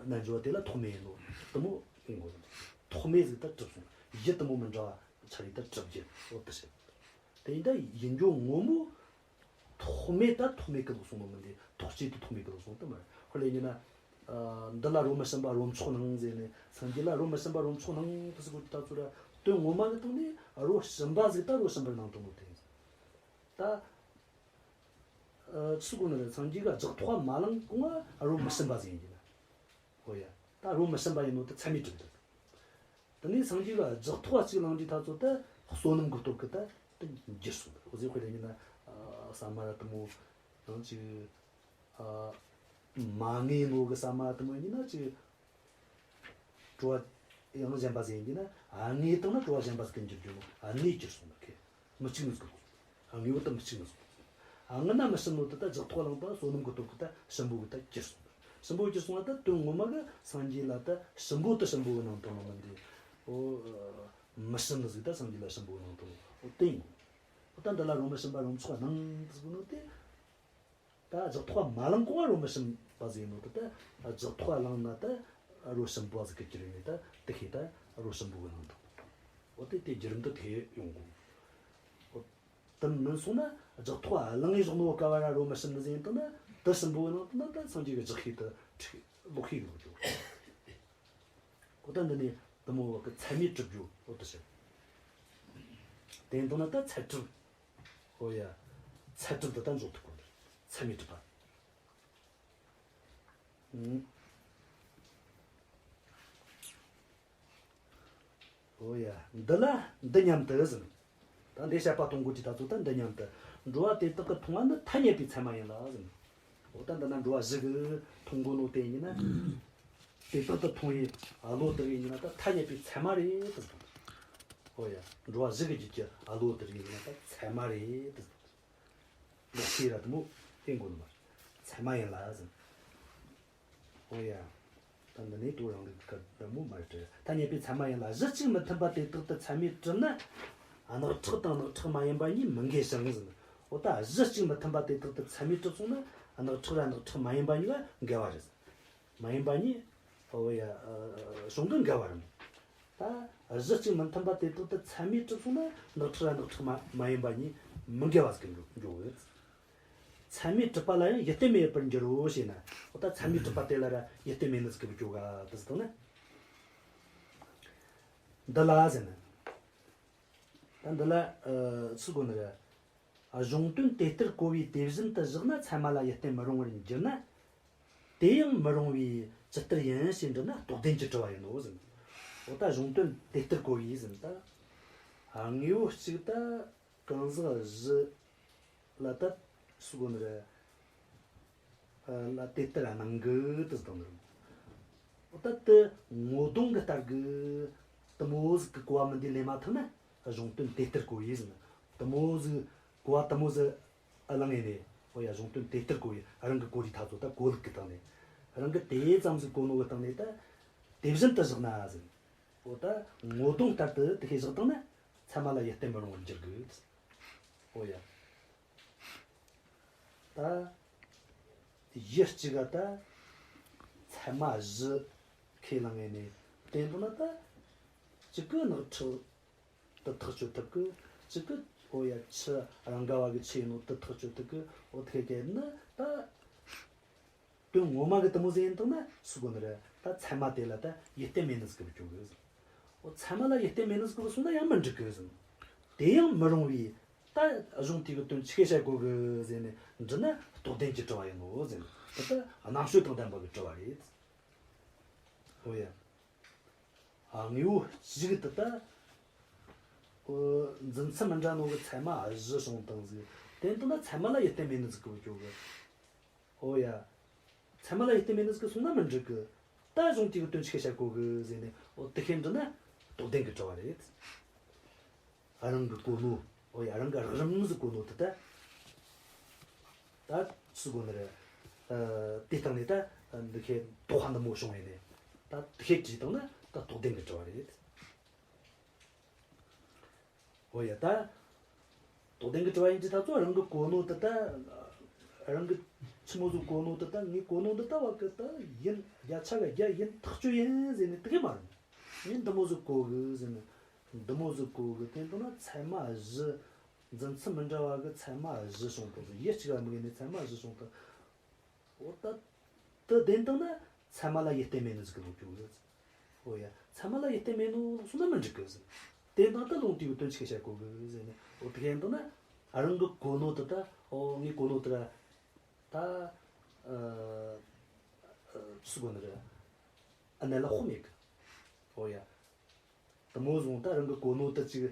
རྣལ་འབྱོར་བ་དེ་ལ་ཐོགས་མེད་ཡིན་ནོ་དེ་མོ་ཡིན་དགོས། ཐོགས་མེད་ཟིག་ད་གྲུབ་སོང་། གཞི་དེ་མོ་མི་འདྲ་བ་ཆ་རེ་ད་གྲུབ་རྒྱུ་འོ་དེ་བཤད། དེ་ཡིན་ད་ཡིན་རྒྱུ་ངོ་མ། ཐོགས་མེད་ད་ཐོགས་མེད་ཀྱི་ལོག་སོང་ནོ་མིན་དེ་ཐོགས་བཅས་དེ་ཐོགས་མེད་ཀྱི་ལོག་སོང་དེ་མ་རེད། དཔེར་ན་ཡིན་ན། ཨ་འདི་ལ་རོ་མི་ཞིམ་པ་རོ་མཆོག་སྣང་ཟེར་ནས་སངས་རྒྱས་ལ་རོ་མི་ཞིམ་པ་རོ་མཆོག་སྣང་དེ་ཟེར་གོ་ད་ཚོ་ར་དོན་ངོ་མ་གི་སྟེང་ནས་རོ་ཞིམ་པ་ཟིག་ད་རོ་ཞིམ་པར་སྣང་དང་ནོ་དེ་ཡིན། ད་ཨ་ཆི་གོ་ནི་རེད། སངས་རྒྱས་ཀྱིས་རྒྱགས་ཐོགས་མ་བླངས་གོང་ང་རོ་མི་ཞིམ་པ་ཟིག་ཡིན་གྱི་ན། འོ་ཡ། ད་རོ་མི་ཞིམ་པ་ཡིན་ནོ་དེ་ཚད་མས་གྲུབ་འདུག་དེ་ནས་སངས་རྒྱས་ཀྱིས་རྒྱགས་ཐོགས་གཅིག་བླངས་དུས་ད་ཚོ་ད་བསོད་ནམས་ཀྱི་སྟོབས་ཀྱིས་ད་དེ་འགྱུར་སོང་། འོ་ཟེར་དཔེར་ན་ཡིན་ན་ཨ་ཟ་མ་ར་དེ་མོ་ཡང་ཅིག་ཨ་མ་ངེས་ནོ་གི་ཟ་མ་དེ་མོ་ཡིན་ན་ཅིག་བྲོ་བ་ཡང་གཞན་པ་ཟིག་ཡིན་གྱི་ན། ཨ་ངེས་བཏང་ན་བྲོ་བ་གཞན་པ་ཟིག་གི་འགྱུར་རྒྱུ་ནོ། ཨ་ནེ་འགྱུར་སོང་ན་ཁེ། མི་གཅིག་ནི་ཟིག་གོ། ཨ་ངེས་བོ་ད་མི་གཅིག་ནི་ཟིག་གོ། ཨ་ངེས་ན་མི་ཞིམ་ནོ་དེ་ད་རྒྱགས་ཐོགས་བླངས་པ་བསོད་ནམས་ཀྱི་སྟོབས་ཀྱིས་ད་ཞིམ་པོ་གི་ད་འགྱུར་སོང་། ཞིམ་པོ་འགྱུར་སོང་ན་ད་དོན་ངོ་མ་གི་སངས་རྒྱས་ལ་ད་ཞིམ་པོ་ད་ཞིམ་པོ་གི་སྣང་དང་ནོ་མིན་དེ། འོ་མི་ཞིམ་ནི་ཟིག་ད་སངས་རྒྱས་ལ་ཞིམ་པོ་གི་སྣང་དང་ནོ། འོ་དེ་ཡིན་གོ། འོ་ད་འདི་ལ་རོ་མི་ཞིམ་པ་རོ་མཆོག་སྣང་དེ་ཟེར་གོ་ནོ་དེ། ད་རྒྱགས་ཐོགས་མ་བླངས་གོང་ང་རོ་མི་ཞིམ་པ་ཟིག་ཡིན་ནོ་དེ་ད་རྒྱགས་ཐོགས་བླངས་ན་ད་རོ་ཞིམ་པོ་ཟིག་གི་འགྱུར་ནས་ད་དེ་ཤེས་ད་རོ་ཞིམ་པོ་གི་སྣང་དང་། འོ་དེ་དེ་བརྒྱུད་རིམ་དེ་དེ་ཡོང་གོ། འོ་དེ་མིན་སོང་ན་རྒྱགས་ཐོགས་བླངས་ངེས་བཞག་ནོ་ག་བ་ར་རོ་མི་ཞིམ་ནི་ཟིག་ཡིན་དང་ན་དེ་ཞིམ་པོ་གི་སྣང་དང་ན་ད་སངས་རྒྱས་ཀྱི་རྒྱགས་ཤེས་དེ་ཁྲིག་ལོག་ཤེས་གི་ལོག་འགྱོ། འོ་ད་འདི་ནས་དེ་མོ་བ་གི་ཚད་མས་གྲུབ་རྒྱུ་འོ་དེ་བཤད། དེ་འདུག་ན་ད་ཚད་གྲུབ། ཨོ་ཡ། ཚད་གྲུབ་འདི་ད་འཇོག་ཐུབ་གོ་ནི། ཚད་མས་གྲུབ་པ། ཨང་། ཨོ་ཡ། འདི་ལ་འདི་སྙམ་དུ་ཟེར། ད་འདི་བཤད་པ་གཏོང་དགོས་ཀྱི་ད་ཚོ་ད་འདི་སྙམ་དུ། འགྲོ་བ་དེ་དག་གི་མཐོང་བ་ནི་ཐ་སྙད་པའི་ཚད་མ་ཡིན་ལ་ཟེར། འོ་ད་འདི་ན་འགྲོ་བ་བཞི་གི་མཐོང་གོ་ནོ་དེ་ཡིན་ན། དེ་དག་ཏུ་མཐོང་བའི་བློ་དེ་ཡིན་ན་ད་ཐ་སྙད་པའི་ཚད་མ་རེད་ཟེར། ཨོ་ཡ། འགྲོ་བ་བཞི་གི་རྒྱུད་ཀྱི་བློ་དེ་ཡིན་ན་ད་ཚད་མ་རེད་ཟེར། ལོག་ཤེས་ར་དེ་མོ་བསྟན་དགོས་ནི་མ་རེད། ཚད་མ་ཡིན་ལ་ཟེར། ཨོ་ཡ། ད་འདི་ནས་དོ་རང་གི་སྐད་འདི་མོ་མ་རེད། ཐ་སྙད་པའི་ཚད་མ་ཡིན་ལ། གཞི་གཅིག་མི་མཐུན་པ་དེ་དག་ཏུ་ཚད་མས་གྲུབ་ན། རྣག་ཁྲག་དང་རྣག་ཁྲག་མ་ཡིན་པ་གཉིས་མི་འགལ་ཞིང་ཟེར། ཨོ་ད་གཞི་གཅིག་མི་མཐུན་པ་དེ་དག་ཏུ་ཚད་མས་གྲུབ་སོང་ན་རྣག་ཁྲག་ར་རྣག་ཁྲག་མ་ཡིན་པ་གཉིས་ཀ་འགལ་བ་རེད། མ་ཡིན་པ་གཉིས། ཨོ་ཡ། ཨ། གཞུང་གི་འགལ་བ་རེད། ད་གཞི་གཅིག་མི་མཐུན་པ་དེ་དག་ཏུ་ཚད་མས་གྲུབ་སོང་ན་རྣག་ཁྲག་ར་རྣག་ཁྲག་མ་མ་ཡིན་པ་གཉིས་མི་འགལ་བ་ཟིག་གི་འགྲོ་འགྲོ་གི། ཚད་མས་གྲུབ་པ་ལ་ཡང་ཡིད་བརྟན་མེད་པར་འགྱུར་རོ་ཞེ་ན། འོ་ད་ཚད་མས་གྲུབ་པ་དེ་ལ་ར་ཡིད་བརྟན་མེད་ནི་ཟིག་གི་འགྱོ་ག་དེ་ཟིག་དང་ན། འདི་ལ་ཟེར་ན། ད་འདི་ལ་ཨ་ཚིག་གོ་ནི་ར། གཞུང་དོན་དེ་ལྟར་གོ་བས་དེ་བཞིན་དུ་བཞག་ན་ཚད་མ་ལ་ཡིད་བརྟན་མི་རུང་བར་འགྱུར་ན། དེ་ཡང་མི་རུང་བས་ཇི་ལྟར་ཡིན་ཞེས་འདྲི་ན་རྟོགས་ལྡན་གྱི་དྲི་བ་ཡིན་ནོ་ཟེར། འོ་ད་གཞུང་དོན་དེ་ལྟར་གོ་བས་ཟེར་ད། དངོས་པོ་གཅིག་ད་གང་ཟག་གཞི་ལ་ད་ཟེར་གོ་ནི་རེད། ལ་དེ་ལྟར་སྣང་གི་དེ་ཟེར་དང་ནི་རེད། འོ་ད་དེ་ངོ་གདོང་གི་ལྟར་གི་དེ་མོ་ཟིག་གི་གོ་བ་མིན་འདི་ལེན་མ་ཐུབ་ན་གཞུང་དོན་དེ་ལྟར་གོ་བས་ཟེར། དེ་མོ་ཟིག་གོ་བ་དེ་མོ་ཟིག་ཨ་ལང་ཡིན་ནས། འོ་ཡ། གཞུང་དོན་དེ་ལྟར་གོ་ཡི་རང་གི་གོ་རིགས་ཐ་ཚོ་ད་གོ་ལུགས་ཀྱི་སྟེང་ནས། རང་གི་དེ་ཙམ་ཟིག་གོ་ནོ་གི་སྟེང་ནས་ད་དེ་བཞིན་དུ་བཞག་ན་ཟེར། འོ་ད་ངོ་གདོང་ལྟར་དུ་དེ་ཤེས་བཞག་བཏང་ན་ཚད་མ་ལ་ཡིད་བརྟན་མི་རུང་བར་འགྱུར་གི། འོ་ཡ། ད་ཡུལ་གཅིག་ག་ད་ཚད་མ་བཞི་ཁས་བླངས་ངེས་ནས་བསྟན་འདུག་ན། ད་གཅིག་གི་རྣག་ཁྲག་དེ་ཐག་གཅོད་ཐུབ་གི། གཅིག་གི་འོ་ཡ་ཆུ་རང་ག་བ་གི་ཆུ་ཡིན་ནོ་དེ་ཐག་གཅོད་ཐུབ་གི། འོ་དེ་ག་ནི་ད་དོན་ངོ་མ་གི་དེ་མོ་ཟིག་ཡིན་དང་ན་ཟེར་གོ་ནི་རེད། ད་ཚད་མ་དེ་ལ་ད་ཡིད་བརྟན་མེད་ནི་ཟིག་གི་བཅོ་གི་ཟེར། འོ་ཚད་མ་ལ་ཡིད་བརྟན་མེད་ནི་ཟིག་གི་སོང་ན་ཡང་མི་འགྲིག་གི་ཟེར། དེ་ཡང་མི་རུང་བས་ད་གཞུང་དེ་གི་དོན་ཆི་གེ་བཤད་གོ་གི་ཟེར་ནས་འདྲི་ན་རྟོགས་ལྡན་གྱི་དྲི་བ་ཡིན་ནོ་ཟེར་ནས། དེ་ད་རྣམ་དཔྱོད་དང་ལྡན་པ་གི་དྲི་བ་རེད། འོ་ཡ། དངོས་པོ་གཅིག་དེ་ད། འོ། འཛིན་ཚུལ་མི་འདྲ་ནོ་གི་ཚད་མ་བཞི་བྱུང་བཏང་ཟིག་དེ་འདུག་ན་ཚད་མ་ལ་ཡིད་བརྟན་མེད་ནི་ཟིག་གི་བཅོ་གི། འོ་ཡ། ཚད་མ་ལ་ཡིད་བརྟན་མེད་ནི་ཟིག་གི་སོང་ན་མི་འགྲིག་གི། ད་གཞུང་དེ་གི་དོན་ཆི་གེ་བཤད་གོ་གི་ཟེར་ནས། འོ་དེ་ཤེས་འདྲི་ན་རྟོགས་ལྡན་གི་དྲི་བ་རེད། རང་གི་གོ་ནོ། འོ་ཡ། རང་གི་རགས་རིམ་ཟིག་གོ་ནོ་དེ་ད། ད་ཟེར་གོ་ནི་རེད། ཨ། དེ་སྟེང་ནས་ད་འདི་ཁའི་དོགས་པ་འདི་མོ་བྱུང་ཡིན་ནས། ད་དེ་ཤེས་བྲིས་བཏང་ན་ད་རྟོགས་ལྡན་གི་དྲི་བ་རེད། འོ་ཡ། ད་རྟོགས་ལྡན་གི་དྲི་བ་ཡིན་གྱི་ད་ཚོ་རང་གི་གོ་ནོ་དེ་ད། རང་གི་ཆི་མོ་ཟིག་གོ་ནོ་དེ་ད། ངས་གོ་ནོ་འདི་ད་བ་གི་ད་ཡིན། བརྒྱ་ཆ་གི་བརྒྱ་ཡིན། ཐག་ཆོད་ཡིན་ཟེར་ནས་དེ་གི་མ་རེད། ངས་འདི་མོ་ཟིག་གོ་གི་ཟེར་ནས། འདི་མོ་ཟིག་གོ་གི། དེ་འདུག་ན་ཚད་མ་བཞི། འཛིན་ཚུལ་མི་འདྲ་བ་གི་ཚད་མ་བཞི་བྱུང་དང་ཟིག་ཡུལ་གཅིག་ལ་དམིགས་ནས་ཚད་མ་བཞི་བྱུང་དང་། འོ་ད། དེ་བདེན་བཏང་ན་ཚད་མ་ལ་ཡིད་བརྟན་མེད་ནི་ཟིག་གི་ལོག་རྒྱུ་གི། འོ་ཡ། ཚད་མ་ལ་ཡིད་བརྟན་མེད་ནོ་ལོག་སོང་ན་མི་འགྲིག་གི་ཟེར། དེ་འདང་ད་ལུང་དེའི་དོན་ཆི་གེ་བཤད་གོ་གི་ཟེར་ནས། འོ་དེ་ག་འདང་ན་རང་གི་གོ་ནོ་དེ་ད། འོ་ངས་གོ་ནོ་དེ་ར་ད། ཨ། ཨ། ཟེར་གོ་ནི་རེད། ཨ་ནི་ལ་དཔག་མེད་གི། འོ་ཡ། དེ་མོ་བཟུང་ད་རང་གི་གོ་ནོ་དེ་ཅིག་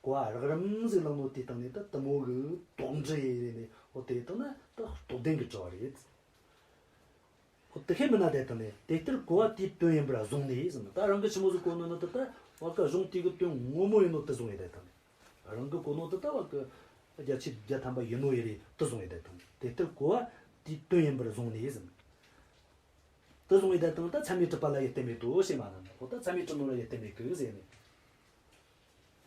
གོ་བ་རགས་རིམ་ཟིག་བླངས་ནོ་དེ་སྟེང་ནས་ད་དེ་མོ་གི་དོགས་འདྲི་ཡེ་རེ་ནས། འོ་དེ་སྟེང་ན་ད་རྟོགས་ལྡན་གི་དྲི་བ་རེད། འོ་དེ་ཤེས་མིན་ན་དེ་སྟེང་ནས་དེ་ལྟར་གོ་བ་དེའི་དོན་ཡིན་པར་བཟུང་ནས་ཟེར་ན། ད་རང་གི་ཆི་མོ་ཟིག་གོ་ནོ་ནི་དེ་ད་བ་གི་གཞུང་དེ་གི་དོན་ངོ་མ་ཡིན་ནོ་དེ་བཟུང་ཡེ་དེ་སྟེང་ནས། རང་གི་གོ་ནོ་དེ་ད་བ་གི་བརྒྱ་ཆ་བརྒྱ་ཐམ་པ་ཡིན་ནོ་ཡེ་རེ་དེ་བཟུང་ཡེ་དེ་སྟེང་ནས། དེ་ལྟར་གོ་བ་དེའི་དོན་ཡིན་པར་བཟུང་ནས་ཟེར་ན། དེ་བཟུང་ཡེ་དེ་སྟེང་ད་ཚད་མས་གྲུབ་པ་ལ་ཡིད་བརྟན་མེད་དོ་ཞེས་མ་ན་ནི། འོ་ད་ཚད་མས་གྲུབ་ནོ་ལ་ཡིད་བརྟན་མེད་གི་ཟེར་ནས།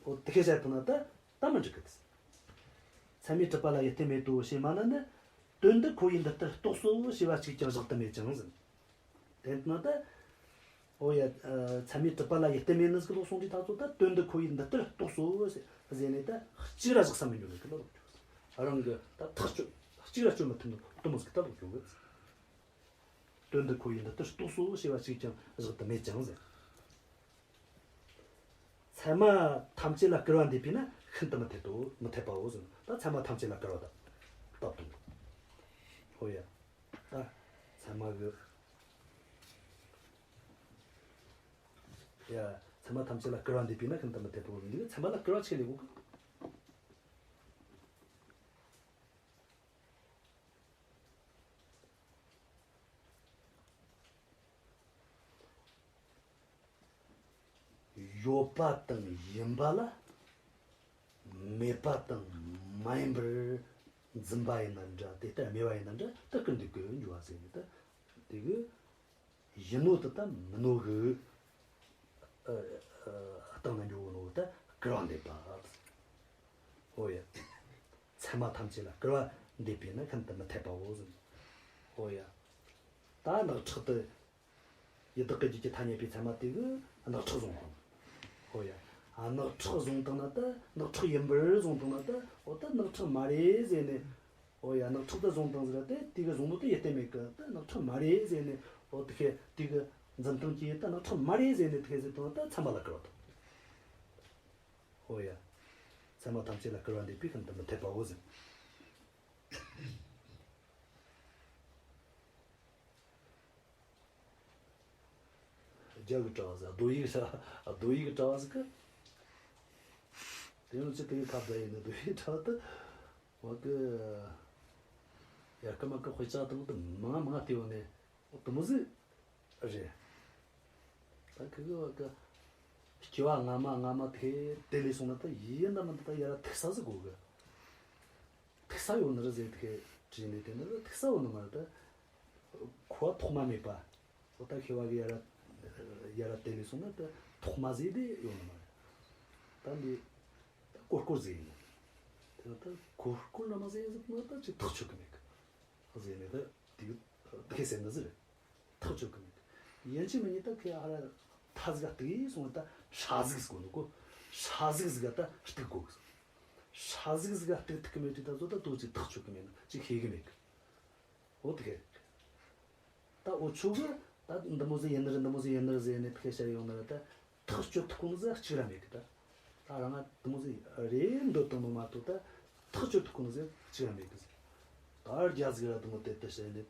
འོ་དེ་ཤེས་བྱ་དེ་ན་ད་ད་མི་འགྲིག་གི། ཚད་མས་གྲུབ་པ་ལ་ཡིད་བརྟན་མེད་དོ་ཞེས་མ་ན་ནི། དོན་འདི་ཁོ་བོས་འདི་ལྟར་རྟོགས་སོ་ཞེས་པ་གཅིག་ཀྱང་བཞག་ཏུ་མེད་ཅིང་ཟེར། དེ་ན་ད། འོ་ཡ། ཚད་མས་གྲུབ་པ་ལ་ཡིད་བརྟན་མེད་ནི་ཟིག་ལོག་སོང་དུས་ད་ཚོ་ད་དོན་འདི་ཁོ་བོས་འདི་ལྟར་རྟོགས་སོ་ཟེར་ནས་ད་གཅིག་ར་བཞག་ས་མི་འགྱུར་ནི་གི་ལོག་རྒྱུ། རང་གི་ད་ཐག་གཅོད་གཅིག་ར་གཅོད་མི་ཐུབ་ནི་དེ་མོ་ཟིག་ད་ལོག་རྒྱུ་གི། དོན་འདི་ཁོ་བོས་འདི་ལྟར་རྟོགས་སོ་ཞེས་པ་གཅིག་ཀྱང་བཞག་ཏུ་མེད་ཅིང་ཟེར། ཚད་མ་ཐམས་ཅད་ལ་སྐུར་བ་འདེབས་པས་ན་ ཁྱད་དུ་མི་འཐད་དོ། མི་འཐད་པའོ་ཟེར། ད་ཚད་མ་ཐམས་ཅད་ལ་བསྐུར་བ་དང་སྟབས་བསྟུན། ཧོ་ཡ། ད་ཚད་མ་གི། ཡ། ཚད་མ་ཐམས་ཅད་ལ་བསྐུར་བ་འདེབས་པས་ན་ཁྱད་དུ་མི་འཐད་དོ། འདི་གི་ཚད་མ་ལ་བསྐུར་བ་ཆི་ལས་གོ་གི། ཡོད་པ་དང་ཡིན་པ་ལ། མེད་པ་དང་མ་ཡིན་པར་འཛིན་པ་ཡིན་ན་འདྲ། དེ་ལྟར་སྨྲས་པ་ཡིན་ན་འདྲ། ད་བསྐུར་འདེབས་ཀྱི་འགྱུར་བ་ཟེར་ནས། ད་དེ་གི་ཡིན་ནོ་དེ་དང་མིན་ནོ་གི། ཨ། ཨ། སྟེང་ན་འགྱོ་ནོ་ད་བསྐུར་བ་འདེབས་པ། ཨོ་ཡ། ཚད་མ་ཐམས་ཅད་ལ་བསྐུར་བ་འདེབས་པས་ན་ཁྱད་དུ་མི་འཐད་པའོ་ཟེར། ཨོ་ཡ། ད་རྣག་ཁྲག་དེ། ཡི་དྭགས་ཀྱི་རྒྱུད་ཀྱི་ཐ་སྙད་པའི་ཚད་མ་དེ་གིས་རྣག་ཁྲག་བཟུང་བཏང་། ཨོ་ཡ། ཨ། རྣག་ཁྲག་བཟུང་བཏང་ན་ད་རྣག་ཁྲག་ཡིན་པར་བཟུང་བཏང་ན་ད། འོ་ད་རྣག་ཁྲག་མ་རེད་ཟེར་ནས། ཨོ་ཡ། རྣག་ཁྲག་ད་བཟུང་བཏང་ཟེར་ཏེ། དེ་གི་བཟུང་ནོ་ད་ཡིད་བརྟན་མེད་གི། ད་རྣག་ཁྲག་མ་རེད་ཟེར་ནས། འོ་དེ་ཁེ་དེ་གི་འཛིན་སྟངས་ཀྱིས་ད་རྣག་ཁྲག་མ་རེད་ཟེར་ནས། དེ་ཁེ་ཟེར་བཏང་ན་ད་ཚད་མ་ལ་བསྐུར་བ་དང་། ཨོ་ཡ། ཚད་མ་ཐམས་ཅད་ལ་བསྐུར་བ་འདེབས་པས་ཁྱད་དུ་མི་འཐད་པའོ་ཟེར། རྒྱ་གི་གྲྭ་བ་ཟིག་རྡོ་ཡིག་གྲྭ། རྡོ་ཡིག་གྲྭ་བ་ཟིག་གི། དེ་ཡང་ཅི་དེ་གི་ཁ་བརྡ་ཡིན་ནི། རྡོ་ཡིག་གྲྭ་བ་དེ་བ་གི་ཡར་ཀི་མར་ཀི་དཔེ་ཆ་དེ་མོ་དེ་མང་ང་མང་ང་བལྟས་ཡོང་ནས། འོ་དེ་མོ་ཟིག་རེད། ད་ཁི་གི་བ་གི་སྐྱེ་བ་སྔ་མ་སྔ་མ་དེ་དེད་ལས་སོང་ན། ད་ཡིན་ན་མིན་ན་ད་ཡར་ར་ཐུག་ས་ཟིག་དགོས་གི། ཐུག་ས་ཡོད་ནི་རེད་ཟེར། དེ་དྲིས་ནས། དེ་ནི་ཐུག་ས་ཡོད་ནི་མ་རེད། ད་ཁོ་བ་ཐོག་མ་མེད་པ། འོ་ད་ཁེ་བ་གི་ཡར་ར་ཡར་ར་དེད་ལས་སོང་ན་ད་ཐོག་མ་ཟིག་དེ་ཡོད་ནི་མ་རེད། ད་འདི་ད་ཀོར་ཀོར་ཟིག་ཡིན་ནི། དེ་ད་ཀོར་ཀོར་ན་མ་ཟིག་ཡིན་ཟིག་ན་ད་ཅིག་ཐག་ཆོད་གི་མེད་གི་ཟེར་ནས། ད་དེ་དེ་ཟེར་ནི་ཟིག་རེད། ཐག་ཆོད་གི་མེད་གི། ཡིན་གཅིག་མིན་གཉིས་ད་ཁེ་ཧ་ར་ཐ་ཟིག་ག་གཏུག་ཡས་སོང་ན། ད་ཧྲ་ཟིག་ཟིག་དགོས་ནི་གོ། ཧྲ་ཟིག་ཟིག་ག་ད་གཏུག་དགོས་གི། ཧྲ་ཟིག་ཟིག་ག་གཏུག་ཐུབ་གི་མེད་དུས་ད་ཚོ་ད་དོ་ཅིག་ཐག་ཆོད་གི་མེད་ནི། ཅིག་ཤེས་གི་མེད་གི། འོ་དེ་ཁེ། ད་འུ་ཆོ་གིས་ད་འདི་མོ་ཟིག་ཡིན་ནི་རེད། འདི་མོ་ཟིག་ཡིན་ནི་རེད་ཟེར་ནས་ཕལ་ཆེར་ཡོང་ནི་རེད། ད་ཐག་གཅོད་ཐུབ་གོ་ནི་ཟིག་གཅིག་ར་མེད་གི། ད་ད་རང་ང་འདི་མོ་ཟིག་རེད་འདོད་བཏང་ནོ་མ་གཏོགས། ད་ཐག་གཅོད་ཐུབ་གོ་ནི་ཟིག་གཅིག་ར་མེད་གི་ཟེར། ད་རྒྱ་ཟིག་ར་འདི་མོ་དེ་དེ་བཤད་ནས། ད་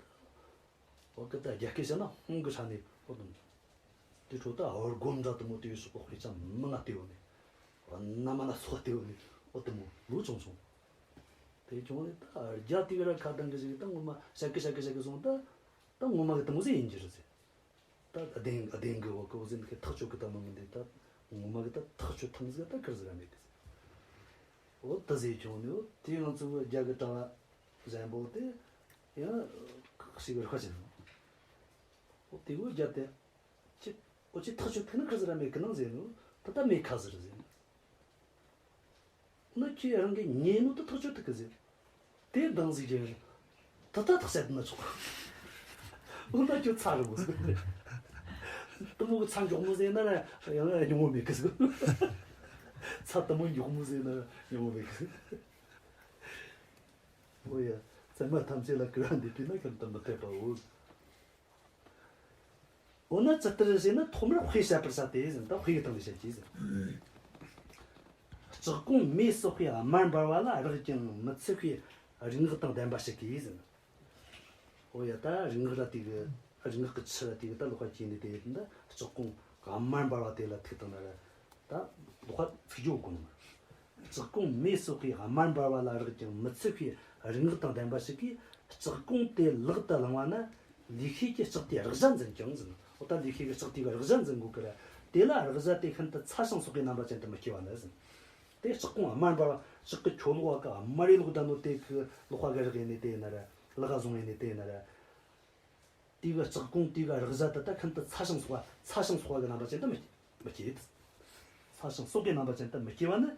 འོ་གི་ད་རྒྱ་སྐད་བཤད་ན་ཧོང་གི་ཧྲ་ནས། འོ་དང་། དེ་འཕྲོ་ད་ཧོར་སྒོམ་འདྲ་འདི་མོ་དེ་ཡོད་སོགས་པ་དཔེ་ཆ་མང་ང་བལྟས་ཡོང་ནས། འོ་ན་མ་ན་སོགས་བལྟས་ཡོང་ནས། འོ་དེ་མོ་ལོ་ཆུང་ཆུང་། དེ་བྱུང་ནས་ད་རྒྱ་དེ་ག་ར་ཁ་གདངས་གི་ཟིག། ད་ངོ་མ་བཤད་གི་བཤད་གི་བཤད་གི་སོང་། ད་ད་ངོ་མ་གི་དེ་མོ་ཟིག་ཡིན་རྒྱུ་རེད་ཟེར། ད་བདེན་བདེན་གི། འོ་གི་འོ་ཟིན་གི་ཐག་ཆོད་གི་ད་མི་མི་འདི་ད་ངོ་མ་གི་ད་ཐག་ཆོད་ཐང་ཟིག་ད་ཁུར་ཟིག་ར་མེད་གི་ཟེར། འོ་དེ་ཟིག་བྱུང་ནས། འོ་དེ་ང་ཚོ་རྒྱ་གི་གྲྭ་བ་གཞན་པོ་དེ་ཡང་ཞིག་ར་ཁ་ཅན། འོ་དེ་བོ་རྒྱ་དེ། ཁྱེད། འོ་ཁྱེད་ཐག་ཆོད་ཐུབ་ནི་ཁུར་ཟིག་ར་མེད་གི་ནང་ཟེར་ནོ། ད་ལྟ་མེད་ཁ་ཟིག་རེད་ཟེར་ནོ། ནི་ཁྱེད་རང་གི་ཉེ་ནོ་ད་ཐག་ཆོད་ཐུབ་གི་ཟེར། དེ་འདང་ཟིག་རྒྱག་ནི། ད་ལྟ་ཐག་བཅད་ན་ཆོག། འོ་ན་ཁྱོད་ཚ་རུ་གོ་ཟེར། དེ་མོ་གི་ཚ་མགྱོགས་མོ་ཟེར་ན་ར་ཡང་ན་ཉུང་མོ་མེད་གི་ཟེར། ཚ་དེ་མོ་མགྱོགས་མོ་ཟེར་ན་ར་ཉུང་མོ་མེད་གི་ཟེར། འོ་ཡ། ཚད་མ་ཐམས་ཅད་ལ་བསྐུར་བ་འདེབས་པས་ན་ཁྱད་དུ་མི་འཐད་པའོ། འོ་ན་ཇི་ལྟར་ཞེ་ན། ཐོག་མར་དཔེ་བཤད་པར་བྱ་སྟེ་ཟེར། ད་དཔེ་གི་སྟེང་ནས་བཤད་ཀྱི་ཟེར། ལྕགས་གོང་མེ་སོགས་པའི་དམར་འབར་བ་ལ། རེག་ཀྱང་མི་ཚིག་པའི་རིག་སྔགས་དང་ལྡན་པ་ཞིག་གིས་ཟེར། འོ་ཡ། ད་རིག་སྔགས་ར་དེ་གི། རིག་སྔགས་ཀྱི་ཆུ་ར་དེ་གི་ད་ལག་པ་གྱིས་ནས་དེ་ད་ལྕགས་གོང་དམར་འབར་བ་དེ་ལ་ཐུག་བཏང་ན་ར། ད་ལག་པ་ཚིག་རྒྱུ་གོ་ནི་མ། ལྕགས་གོང་མེ་སོགས་པའི་དམར་འབར་བ་ལ། རེག་ཀྱང་མི་ཚིག་པའི་རིག་སྔགས་དང་ལྡན་པ་ཞིག་གིས་ལྕགས་གོང་དེ་ལག་ཏུ་བླངས་པ་ན། ལུས་ཤེས་ཀྱི་ལྕགས་དེའི་རེག་བྱ་འཛིན་ཀྱང་ཟེར། འོ་ད་ལུས་ཤེས་ཀྱི་ལྕགས་དེ་གི་རེག་བྱ་འཛིན་གོ་གི་ར། དེ་ལ་རེག་བྱ་དེ་ཤིན་ཏུ་ཚ་ཞིང་སོགས་པའི་རྣམ་པ་ཅན་དུ་མི་སྐྱེ་བ་ནི་ཟེར། དེ་ལྕགས་གོང་དམར་འབར་བ། ལྕགས་ཀྱི་ཁྱོད་ལོག་པ་གི་དམར་རེ་ལོག་ད་ནོ་དེ་གི་ལག་པ་གིས་རེག་ཡས་ནས་དེ་ན་ར། ལག་པ་བཟུང་ཡས་ནས་དེ་ན་ར། དེ་གི་ལྕགས་གོང་དེ་གི་རེག་བྱ་དེ་ད་ཤིན་ཏུ་ཚ་ཞིང་སོགས་པ། ཚ་ཞིང་སོགས་པ་གི་རྣམ་པ་ཅན་དུ་མི་མི་སྐྱེ། ཚ་ཞིང་སོགས་པའི་རྣམ་པ་ཅན་དུ་མི་སྐྱེ་བ་ནི།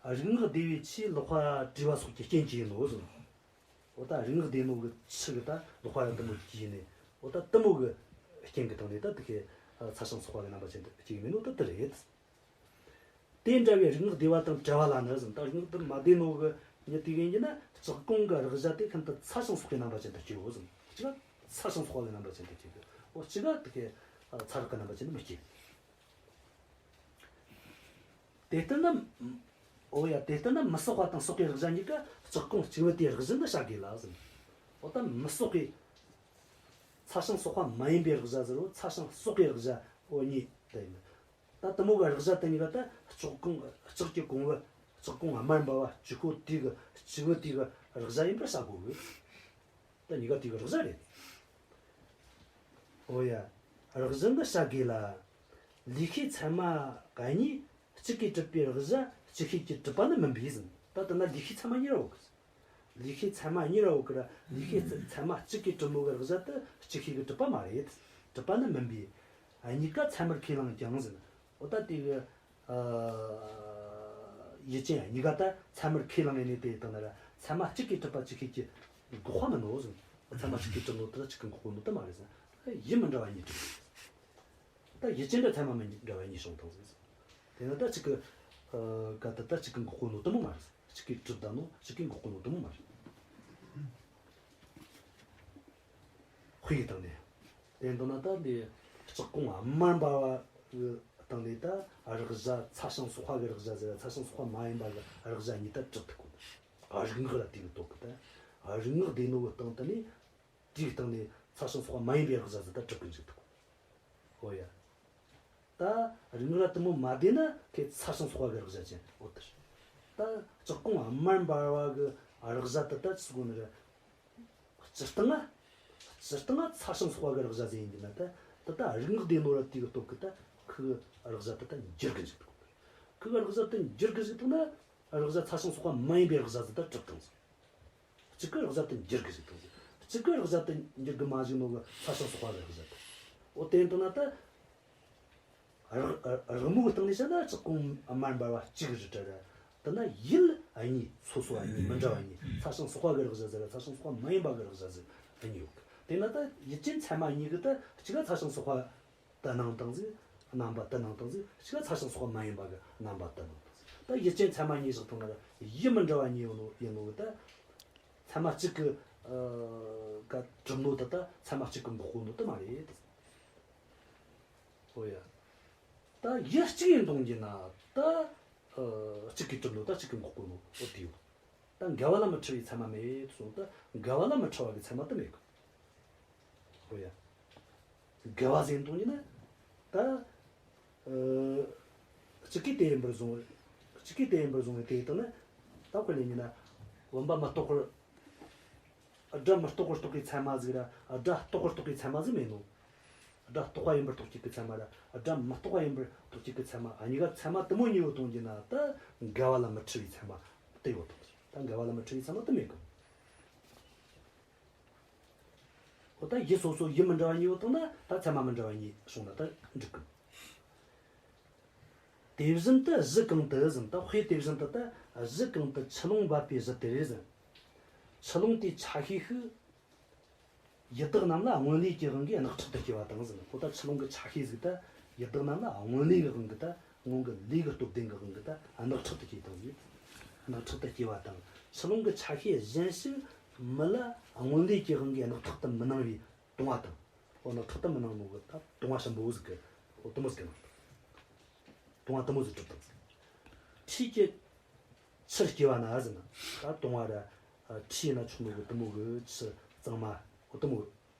རིག་སྔགས་བདེ་བའི་ཆུས་ལག་པ་བྲུས་པ་སོགས་ཀྱི་རྐྱེན་གྱིས་ཡིན་ནོ་ཟེར། འོ་ད་རིག་སྔགས་བདེ་ནོ་གི་ཆུ་གིས་ད་ལག་པ་ར་དེ་མོ་བྲུས་ནས། འོ་ད་དེ་མོ་གི་རྐྱེན་གི་སྟེང་ནས་ད་དེ་གི་ཚ་ཞིང་སོགས་པ་གི་རྣམ་པ་ཅན་དུ་སྐྱེ་གི་མེད་ནོ་ད་དེ་རེད། དེ་འདྲ་བའི་རིག་སྔགས་བདེ་བ་དང་བྲལ་བ་ལ་ནི་ཟེར། ད་རིག་སྔགས་དེ་མ་བདེ་ནོ་གི་མྱི་དེ་གི་ཡིན་ན་ལྕགས་གོང་གི་རེག་བྱ་དེ་ཤིན་ཏུ་ཚ་ཞིང་སོགས་པའི་རྣམ་པ་ཅན་དུ་སྐྱེའོ་ཟེར། གཅིག་ག་ཚ་ཞིང་སོགས་པའི་རྣམ་པ་ཅན་དུ་སྐྱེ་གི། འོ་གཅིག་ག་དེ་གི་ཚ་རེག་གི་རྣམ་པ་ཅན་དུ་མི་སྐྱེ། དེ་ལྟར་ན་ ཨོ་ཡ། དེ་ལྟར་ན་མི་བསྲེག་པ་དང་བསྲེག་པའི་རེག་བྱ་གཉིས་ཀ་ལྕགས་གོང་གཅིག་པུ་དེའི་རེག་བྱ་འདི་བྱ་དགོས་ལ་ཟེར། ཨོ་ད་མི་བསྲེག་པའི་ཚ་ཞིང་བསྲེག་པ་མ་ཡིན་པའི་རེག་བྱ་ཟེར་རོ། ཚ་ཞིང་བསྲེག་པའི་རེག་བྱ་ཨོ་གཉིས་དེ་ཡིན། ད་དེ་མོ་གི་རེག་བྱ་དེ་གཉིས་ཀ་ད་ལྕགས་གོང་ལྕགས་ཀྱི་གོང་བུ། ལྕགས་གོང་དམར་འབར་བ་གཅིག་པོ་དེ་གི་གཅིག་པུ་དེ་གི་རེག་བྱ་ཡིན་པར་བྱ་དགོས་གི། ད་གཉིས་ཀ་དེ་གི་རེག་བྱ་རེད། ཨོ་ཡ། རེག་བྱ་འདི་བྱ་དགོས་ལ། ལུས་ཤེས་ཚད་མ་གཉིས་གཅིག་གིས་གྲུབ་པའི་རེག་བྱ་ཅིག་ཤོས་ཀྱིས་གྲུབ་པ་ནི་མིན་པས་ཟེར། ད་དེ་ན་ལུས་ཤེས་ཚད་མ་གཉིས་ར་ཡོད་གི། ལུས་ཤེས་ཚད་མ་གཉིས་ར་ཡོད་གི་ར། ལུས་ཤེས་ཚད་མ་གཅིག་གིས་གྲུབ་ནོ་གི་རེག་བྱ་དེ་ཅིག་ཤོས་ཀྱིས་གྲུབ་པ་མ་རེད། གྲུབ་པ་ནི་མིན་པས། གཉིས་ཀ་ཚད་མར་ཁས་བླངས་ཀྱང་ཟེར། ཨོ་ད་དེ་གི་ཨ་ཡུལ་ཅན་གཉིས་ཀ་ད་ཚད་མར་ཁས་བླངས་ནས་དེ་དང་ན་ར། ཚད་མ་གཅིག་གིས་གྲུབ་པ་ཅིག་ཤོས་ཀྱིས་འགོག་པ་མིན་ནོ་ཟེར། ཚད་མ་གཅིག་གིས་གྲུབ་ནོ་དེ་ད་གཅིག་གིས་འགོག་གོ་ནོ་དེ་མ་རེད་ཟེར། ཡུལ་མི་འདྲ་བ་གཉིས་གྲུབ། ད་ཡུལ་ཅན་འདྲ་ཚད་མ་མི་འདྲ་བ་གཉིས་བྱུང་བཏང་ཟིག། དེ་ན་ད་གཅིག་གི་ཨ་ག་ད་ད་གཅིག་གིས་འགོག་གོ་ནོ་དེ་མོ་མ་རེད། གཅིག་གིས་གྲུབ་ད་ནོ་གཅིག་གིས་འགོག་གོ་ནོ་དེ་མོ་མ་རེད། དཔེ་གི་སྟེང་ནས། དེ་འདོད་ན་ད་འདི་ལྕགས་གོང་དམར་འབར་བ་གི་སྟེང་ནས་ད་རེག་བྱ་ཚ་ཞིང་བསྲེག་པ་གི་རེག་བྱ་ཟེར། ཚ་ཞིང་བསྲེག་པ་མ་ཡིན་པ་གི་རེག་བྱ་གཉིས་ད་གྲུབ་ཐུབ་གོ། རིག་སྔགས་ལ་དེ་གི་སྟོབས་གི་ད། རིག་སྔགས་བསྡུས་ནོ་གི་སྟེང་དེ་ནས། དེའི་སྟེང་ནས་ཚ་ཞིང་བསྲེག་པ་མ་ཡིན་པའི་རེག་བྱ་ཟིག་ད་གྲུབ་གི་འཇུག་ཐུབ། ཨོ་ཡ། ད་རིག་སྔགས་དེ་མོ་མ་བསྡུས་ན་ཁོས་ཚ་ཞིང་བསྲེག་པ་གི་རེག་བྱ་ཅན་ཨོ་དེ་རེད། ད་ལྕགས་གོང་དམར་འབར་བ་གི་རེག་བྱ་དེ་ད་ཅི་གོ་ནི་རེད། སྤྱིར་བཏང་ང་། སྤྱིར་བཏང་ང་ཚ་ཞིང་བསྲེག་པ་གི་རེག་བྱ་ཟིག་ཡིན་གྱི་ན། ད་ད་ད་རིག་སྔགས་བསྡུས་ནོ་ར་དེ་གི་སྟོབས་གི་ད་ཁོ་གི་རེག་བྱ་དེ་ད་འགྱུར་གི་འཇུག་ཐུབ། ཁོ་གི་རེག་བྱ་དེ་འགྱུར་གི་འཇུག་ཐུབ་ན། རེག་བྱ་ཚ་ཞིང་བསྲེག་པ་མ་ཡིན་པའི་རེག་བྱ་ཟིག་ད་གྲུབ་བཏང་ཟིག། གཅིག་གི་རེག་བྱ་དེ་འགྱུར་གི་ཟིག་ཐོག་ཟིག། གཅིག་གི་རེག་བྱ་དེ་འགྱུར་གི་མ་བཅུག་ནོ་གི་ཚ་ཞིང་བསྲེག་པ་གི་རེག་བྱ་དེ། འོ་དེ་ཡིན་དུས་ན་ད། རེག་རེག་མོ་གི་སྟེང་ནས་བཤད་ན་ལྕགས་གོང་དམར་འབར་བ་གཅིག་རེད་དྲ་ར། དེ་ན་ཡུལ་གཉིས། སོ་སོ་གཉིས། མི་འདྲ་བ་གཉིས། ཚ་ཞིང་བསྲེག་པ་གི་རེག་བྱ་ཟིག་ར། ཚ་ཞིང་བསྲེག་པ་མ་ཡིན་པ་གི་རེག་བྱ་ཟིག་གཉིས་ཡོད་གི། དེ་ན་ད་ཡུལ་ཅན་ཚད་མ་གཉིས་གི་ད་གཅིག་ག་ཚ་ཞིང་བསྲེག་པ་དེ་སྣང་བཏང་ཟིག། རྣམ་པ་དེ་སྣང་བཏང་ཟིག། གཅིག་ག་ཚ་ཞིང་བསྲེག་པ་མ་ཡིན་པ་གི་རྣམ་པ་དེ་སྣང་བཏང་ཟིག། ད་ཡུལ་ཅན་ཚད་མ་གཉིས་བཞག་བཏང་ན་ར་ཡུལ་མི་འདྲ་བ་གཉིས་ཡོད་ནོ་ཡིན་ནོ་གི་ད། ཚད་མ་གཅིག་གི་ཨ་ག་གྲུབ་ནོ་དེ་ད་ཚད་མ་གཅིག་གིས་འགོག་གོ་ནོ་དེ་མ་རེད། ཨོ་ཡ། ད་ཡུལ་གཅིག་ཡིན་གཏོང་རྒྱུ་ན་ད་ཨ་གཅིག་གིས་གྲུབ་ནོ་ད་གཅིག་གིས་འགོག་གོ་ནོ་ཨོ་དེ་ཡོད། ད་འགལ་བ་ལ་མི་འཁྲུལ་བའི་ཚད་མ་མེད་གསུངས། ད་འགལ་བ་ལ་མི་འཁྲུལ་བ་གི་ཚད་མ་དེ་མེད་གི། ཨོ་ཡ། འགལ་བ་ཟེར་དོན་ཡིན་ན། ད་ཨ་གཅིག་གིས་དེ་ཡིན་པར་བཟུང་བ། གཅིག་གིས་དེ་ཡིན་པར་བཟུང་བའི་དེ་ཡིན་ན། ད་དཔེར་ན་ཡིན་ན། བུམ་པ་མི་རྟོགས་པར། སྒྲ་མི་རྟོགས་པར་རྟོགས་པའི་ཚད་མ་ཟིག་ར། སྒྲ་རྟོགས་པར་རྟོགས་པའི་ཚད་མ་ཟིག་མེད་ནོ། སྒྲ་རྟོགས་པ་ཡིན་པར་རྟོགས་བྱེད་ཀྱི་ཚད་མ་ར། སྒྲ་མི་རྟོགས་པ་ཡིན་པར་རྟོགས་བྱེད་ཀྱི་ཚད་མ། ཨ་གཉིས་ཀ་ཚད་མ་དེ་མོ་གཉིས་ཡོད་དོན་གྱི་ན་ད་འགལ་བ་ལ་མི་འཁྲུལ་བའི་ཚད་མ་དེ་ཡོད་དོ། ད་འགལ་བ་ལ་མི་འཁྲུལ་བའི་ཚད་མ་དེ་མེད་གི། འོ་ད་ཡུལ་སོ་སོ་ཡུལ་མི་འདྲ་བ་གཉིས་ཡོད་དོ་ན་ད་ཚད་མ་མི་འདྲ་བ་གཉིས་བྱུང་ན་ད་འགྲིག་གི། དེ་བཞིན་དུ་གཞི་གང་དུ་ཟེར། ད་དཔེ་དེ་བཞིན་དུ་ད་གཞི་གང་དུ་ཆུ་ཀླུང་འབབ་པའི་གཞི་དེར་ཟེར། ཆུ་ཀླུང་དེའི་ཆ་ཤས་ཤིག་ཡི་དྭགས་རྣམས་ལ་སྔོན་ལས་ཀྱི་དབང་གིས་རྣག་ཁྲག་ཏུ་སྐྱེ་བ་དང་ཟེར། ཁོ་ད་ཆུ་ཀླུང་གི་ཆ་ཤས་ཟིག་ད་ཡི་དྭགས་རྣམས་ལ་སྔོན་ལས་ཀྱི་དབང་གིས་ད་སྔོན་གྱི་ལས་ཀྱི་སྟོབས་ལྡན་གྱི་དབང་གིས་ད་རྣག་ཁྲག་ཏུ་སྐྱེ་དང་ཟེར། རྣག་ཁྲག་ཏུ་སྐྱེ་བ་དང་། ཆུ་ཀླུང་གི་ཆ་ཤས་གཞན་ཞིག་མི་ལ་སྔོན་ལས་ཀྱི་དབང་གིས་རྣག་ཁྲག་ཏུ་མི་སྣང་བའི་དུང་བ་དང་། འོ་རྣག་ཁྲག་ཏུ་མི་སྣང་ནོ་གི་ད་དུང་བ་ཞིམ་པོ་ཟིག་གི། འོ་དེ་མོ་ཟིག་གི་རྣག་ཁྲག། དུང་བ་དེ་མོ་ཟིག་གྲུབ་དང་ཟེར། འཁྲིས་ཀྱི་ཆུར་སྐྱེ་བ་ན་ཟེར་ན། ད་དུང་བ་ར་ཨ་འཁྲིས་ན་ཆོག་ནོ་གི་དེ་མོ་གི་ཆུ་གཙང་མ་འོ་དེ་མོ་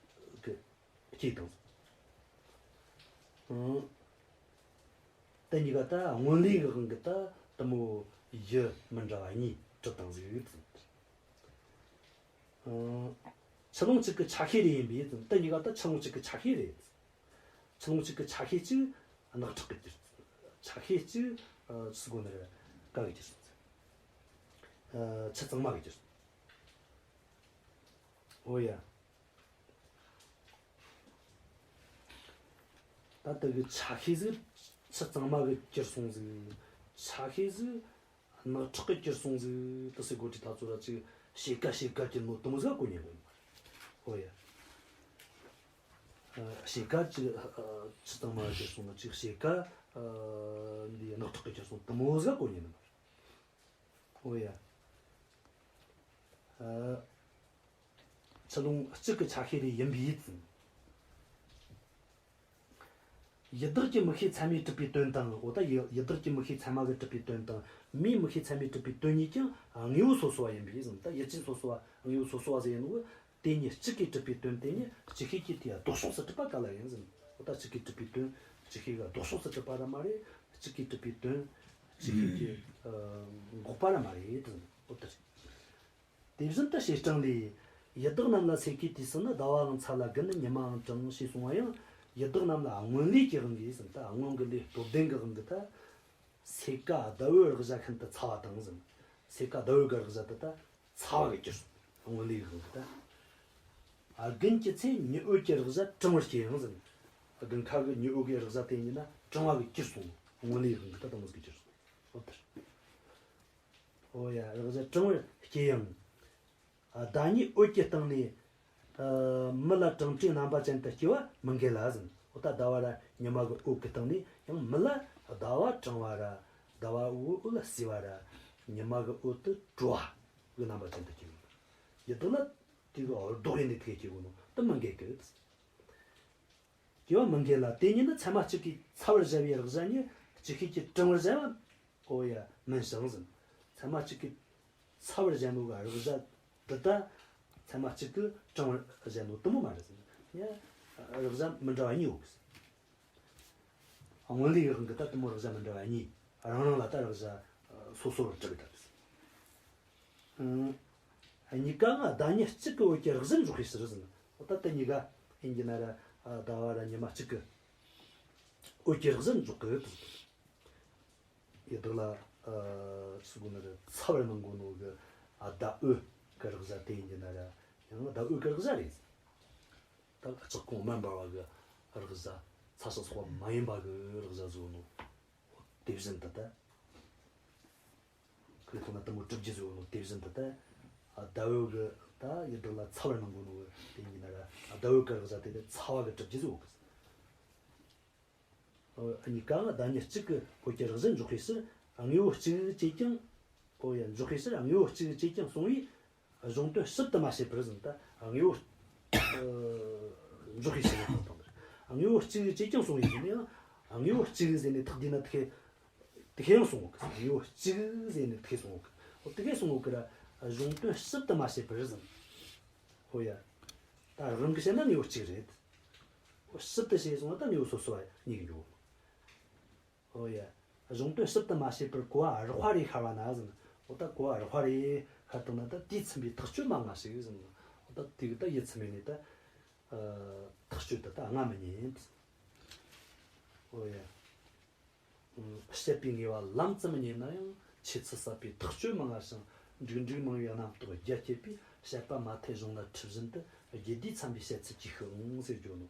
གི་སྐྱེ་དང་ཟེར། ཨང་། དེ་གཉིས་ཀ་ད་སྔོན་ལས་གི་དབང་གིས་ད་དེ་མོ་ཡུལ་མི་འདྲ་བ་གཉིས་གྲུབ་དང་ཟེར། ཨང་། ཆུ་ཀླུང་གཅིག་གི་ཆ་ཤས་རེ་ཡིན་པས་དེ་གཉིས་ཀ་ད་ཆུ་ཀླུང་གཅིག་གི་ཆ་ཤས་རེད། ཆུ་ཀླུང་གཅིག་གི་ཆ་ཤས་གཅིག་རྣག་ཁྲག་གིས་གྱུར། ཆ་ཤས་གཅིག་ཨ་ཟེར་གོ་ནི་རེད། ག་གིས་གྱུར་སོང་ཟེར། ཨ་ཆུ་གཙང་མ་གིས་གྱུར་སོང་། འོ་ཡ། ད་དེ་གི་ཆ་ཤས་ཟིག་ཆུ་གཙང་མ་གིས་གྱུར་སོང་ཟིག། ཆ་ཤས་ཟིག་རྣག་ཁྲག་གིས་གྱུར་སོང་ཟིག་དེ་ཟེར་གོ་དུས་ད་ཚོ་ར་ཅིག་ཕྱེད་ཀ་ཕྱེད་ཀ་གྱུར་ནོ་དེ་མོ་ཟིག་ག་གོ་ཉན་གོ་ནི་མ་རེད། འོ་ཡ། ཨ་ཕྱེད་ཀ་ཅིག་ཨ་ཆུ་གཙང་མ་གིས་གྱུར་སོང་ན། ཅིག་ཕྱེད་ཀ་ཨ་འདི་རྣག་ཁྲག་གིས་གྱུར་སོང་དེ་མོ་ཟིག་ག་གོ་ཉན་ནི་མ་རེད། འོ་ཡ། ཨ་ཆུ་ཀླུང་གཅིག་གི་ཆ་ཤས་རེ་ཡིན་པས་ཟེར། ཡི་དྭགས་ཀྱི་མིག་ཤེས་ཚད་མས་གྲུབ་པའི་དོན་དང་། འོ་ད་ཡི་ཡི་དྭགས་ཀྱི་མིག་ཤེས་ཚད་མ་གིས་གྲུབ་པའི་དོན་དང་། མིའི་མིག་ཤེས་ཚད་མས་གྲུབ་པའི་དོན་གཉིས་ཀྱང་དངོས་པོ་སོ་སོ་བ་ཡིན་པས་ཟེར། ད་ཡུལ་ཅན་སོ་སོ་བ་དངོས་པོ་སོ་སོ་བ་ཟེར་ཡིན་ནོ། དེ་གཉིས་གཅིག་གིས་གྲུབ་པའི་དོན་དེ་ཉིད་ཅིག་ཤོས་ཀྱིས་དེ་ལྡོག་ཕྱོགས་སུ་གྲུབ་པ་ག་ལ་ཡིན་ཟེར། འོ་ད་གཅིག་གིས་གྲུབ་པའི་དོན་ཅིག་ཤོས་ཀྱིས་ལྡོག་ཕྱོགས་སུ་གྲུབ་པ་ར་མ་རེད། གཅིག་གིས་གྲུབ་པའི་དོན་ཅིག་ཤོས་ཀྱིས་འགོག་པ་ར་མ་རེད་ཟེར། འོ་ད་རེད། དེ་བཞིན་དུ་བྱེ་སྲང་ལས། ཡི་དྭགས་རྣམས་ལ་སེར་ཁའི་དུས་སུ་ནི། ཟླ་བའང་ཚ་ལ་དགུན་ཉི་མའང་གྲང་ཞེས་གསུངས་པ་ཡང་། ཡི་དྭགས་རྣམས་ལ་སྔོན་ལས་ཀྱི་དབང་གིས་ཟེར། ད་སྔོན་གྱི་ལས་སྟོབས་ལྡན་གྱི་དབང་གིས་ད། སེར་ཀ་ཟླ་བོའི་རེག་བྱ་ཤིན་ཏུ་ཚ་བ་དང་ཟེར། སེར་ཀ་ཟླ་བོའི་གི་རེག་བྱ་དེ་ད་ཚ་བ་གིས་གྱུར་སོང་། སྔོན་ལས་ཀྱི་དབང་གིས་ད། ཨ་དགུན་གྱི་ཚེ་ཉི་འོད་ཀྱི་རེག་བྱ་གྲང་བར་སྐྱེ་ཡང་ཟེར། དགུན་ཁ་གི་ཉི་འོད་ཀྱི་རེག་བྱ་དེ་ཡིན་ན་གྲང་བ་གིས་གྱུར་སོང་། སྔོན་ལས་ཀྱི་དབང་གིས་ད་དེ་མོ་ཟིག་གིས་གྱུར་སོང་། འོ་དེ་རེད། ཨོ་ཡ། རེག་བྱ་གྲང་བར་སྐྱེ་ཡང་། ཨ་ཟླ་ཉིའི་འོད་ཀྱི་སྟེང་ནས། ཨ་མི་ལ་གྲང་དྲེགས་རྣམ་པ་ཅན་དུ་སྐྱེ་བ་མི་འགལ་ལ་ཟེར། ཨོ་ད་ཟླ་བ་ར་ཉི་མ་གི་འོད་ཀྱི་སྟེང་ནས་ཡང་མི་ལ་ཟླ་བ་གྲང་བ་ར། ཟླ་བ་འོད་ལ་བསིལ་བ་ར། ཉི་མ་གི་འོད་དེ་དྲོ་བ་གི་རྣམ་པ་ཅན་དུ་སྐྱེ་བ། ཡི་དྭགས་ལ་དེ་གི་ལྡོག་ཡིན་ནི་དེ་གི་སྐྱེ་གོ་ནོ་དེ་མི་འགལ་གི། སྐྱེ་བ་མི་འགལ་ལ། དེ་ཉིད་ནི་ཚད་མ་གཅིག་གིས་ཚ་བར་བྱ་བའི་རེག་བྱ་ཉིད་ཅིག་ཤོས་ཀྱིས་གྲང་བར་བྱ་བ། ཨོ་ཡ། མིན་ཞིང་ཟེར། ཚད་མ་གཅིག་གིས་ཚ་བར་བྱ་ནོ་གི་རེག་བྱ་འདི་ད་ཚད་མ་གཅིག་གིས་གྲང་བར་བྱ་ནོ་དེ་མོ་མ་རེད་ཟེར། ཡ། རེག་བྱ་མི་འདྲ་བ་གཉིས་ཡོད་གི་ཟེར། སྔོན་ལས་ཀྱི་དབང་གིས་ད་དེ་མོ་རེག་བྱ་མི་འདྲ་བ་གཉིས། རང་རང་ལ་ད་རེག་བྱ་སོ་སོར་གྲུབ་པའི་ཐབས་ཟེར། ཨང་། གཉིས་ཀའང་ཟླ་ཉི་གཅིག་གི་འོད་ཀྱི་རེག་བྱར་འཇོག་པའི་ཕྱིར་ཟེར། འོ་ད་དེ་གཉིས་ཀ་ཡིན་གྱི་ན་ར། ཨ་ཟླ་བ་ར་ཉི་མ་གཅིག་གི་འོད་ཀྱི་རེག་བྱར་འཇོག་གི་ཡོད་དོ། ཡི་དྭགས་ལ་ཨ་ཟེར་གོ་ནི་རེད། ཚ་བར་གནང་གོ་ནོ་གི་ཨ་ཟླ་འོད་ཀྱི་རེག་བྱ་དེ་ཡིན་གྱི་ན་ར། ཡང་ཟླ་འོད་ཀྱི་རེག་བྱ་རེད། ད་ལྕགས་གོང་དམར་འབར་བ་གི་རེག་བྱ། ཚ་ཞིང་སོགས་པ་མ་ཡིན་པ་གི་རེག་བྱ་ཟེར་གོ་ནོ། དེ་བཞིན་དུ་ད། ཁོས་མཐོང་ན་དེ་མོ་གྲུབ་རྒྱུ་ཟེར་གོ་ནོ་དེ་བཞིན་དུ་ད། ཨ་ཟླ་འོད་གི་ད་ཡི་དྭགས་ལ་ཚ་བར་གནང་གོ་ནོ་གི་དེ་ཡིན་གྱི་ན་ར། ཨ་ཟླ་འོད་ཀྱི་རེག་བྱ་དེ་ནི་ཚ་བ་གི་གྲུབ་རྒྱུ་ཟེར་གོ་གི། ཨ་གཉིས་ཀའང་ཟླ་ཉི་གཅིག་གི་འོད་ཀྱི་རེག་བྱར་འཇོག་པའི་ཕྱིར། དངོས་པོ་གཅིག་བྱས་ཀྱང་། ཨོ་ཡ། འཇོག་པའི་ཕྱིར་དངོས་པོ་གཅིག་བྱས་ཀྱང་གསུངས་པས། གཞུང་དོན་ཞིབ་ཏུ་མ་བཤད་པར་ཟེར། ད་དངོས་པོ་ཨ་འཇོག་པའི་ཕྱིར་ཡང་དང་དང་། དངོས་པོ་གཅིག་བྱས་ཀྱང་གསུངས་པས་ཟེར་ན་ཡང་། དངོས་པོ་གཅིག་ཟེར་ནས་ཐག་བསྡུས་ན་དེ་དེ་ཡང་གསུངས་གོ་གི། དངོས་པོ་གཅིག་ཟེར་ནས་དེ་གསུངས་གོ་གི། ཨོ་དེ་གསུངས་གོ་གི་ར། གཞུང་དོན་ཞིབ་ཏུ་མ་བཤད་པར་ཟེར། ཨོ་ཡ། ད་རང་གིས་བཤད་ན་དངོས་པོ་གཅིག་རེད། ཨོ་ཞིབ་ཏུ་བཤད་སོང་ན་ད་དངོས་པོ་སོ་སོ་བ་གཉིས་ཀྱི་འགྱོ་གོ། ཨོ་ཡ། གཞུང་དོན་ཞིབ་ཏུ་མ་བཤད་པར་གོ་བ་རགས་པ་རེ་ཤར་བ་ན་ཟེར། ཨོ་ད་གོ་བ་རགས་པ་རེ་ཤར་བཏང་ན་ད་དེས་མཚོན་པའི་ཐག་གཅོད་མ་ངེས་ཤིག་ཟེར། ཨོ་ད་དེ་གིས་ད་ཡིད་ཚིམ་པས་ནི་ད་ཨ་ཐག་གཅོད་དེ་ད་ང་མི་ཉན། ཨོ་ཡ། བཤད་པའི་ངེས་པ་ལམ་ཙམ་རྙེད་ན་ཡང་། ཆོས་ཚུལ་ཟབ་པའི་ཐག་གཅོད་མི་ངེས་ཤིང་། འགྲིག་འགྲིག་མང་བའི་རྣམ་རྟོག་རྒྱ་བསྐྱེད་པས། བཤད་པ་མ་ཐེལ་གཞུང་ལ་འཁྲིལ་བཞིན་དུ། རྒྱུད་སྡེ་ཚན་པའི་བཤད་ཚུལ་གྱིས་ཤིག་ཟེར་རྒྱུ་ནོ།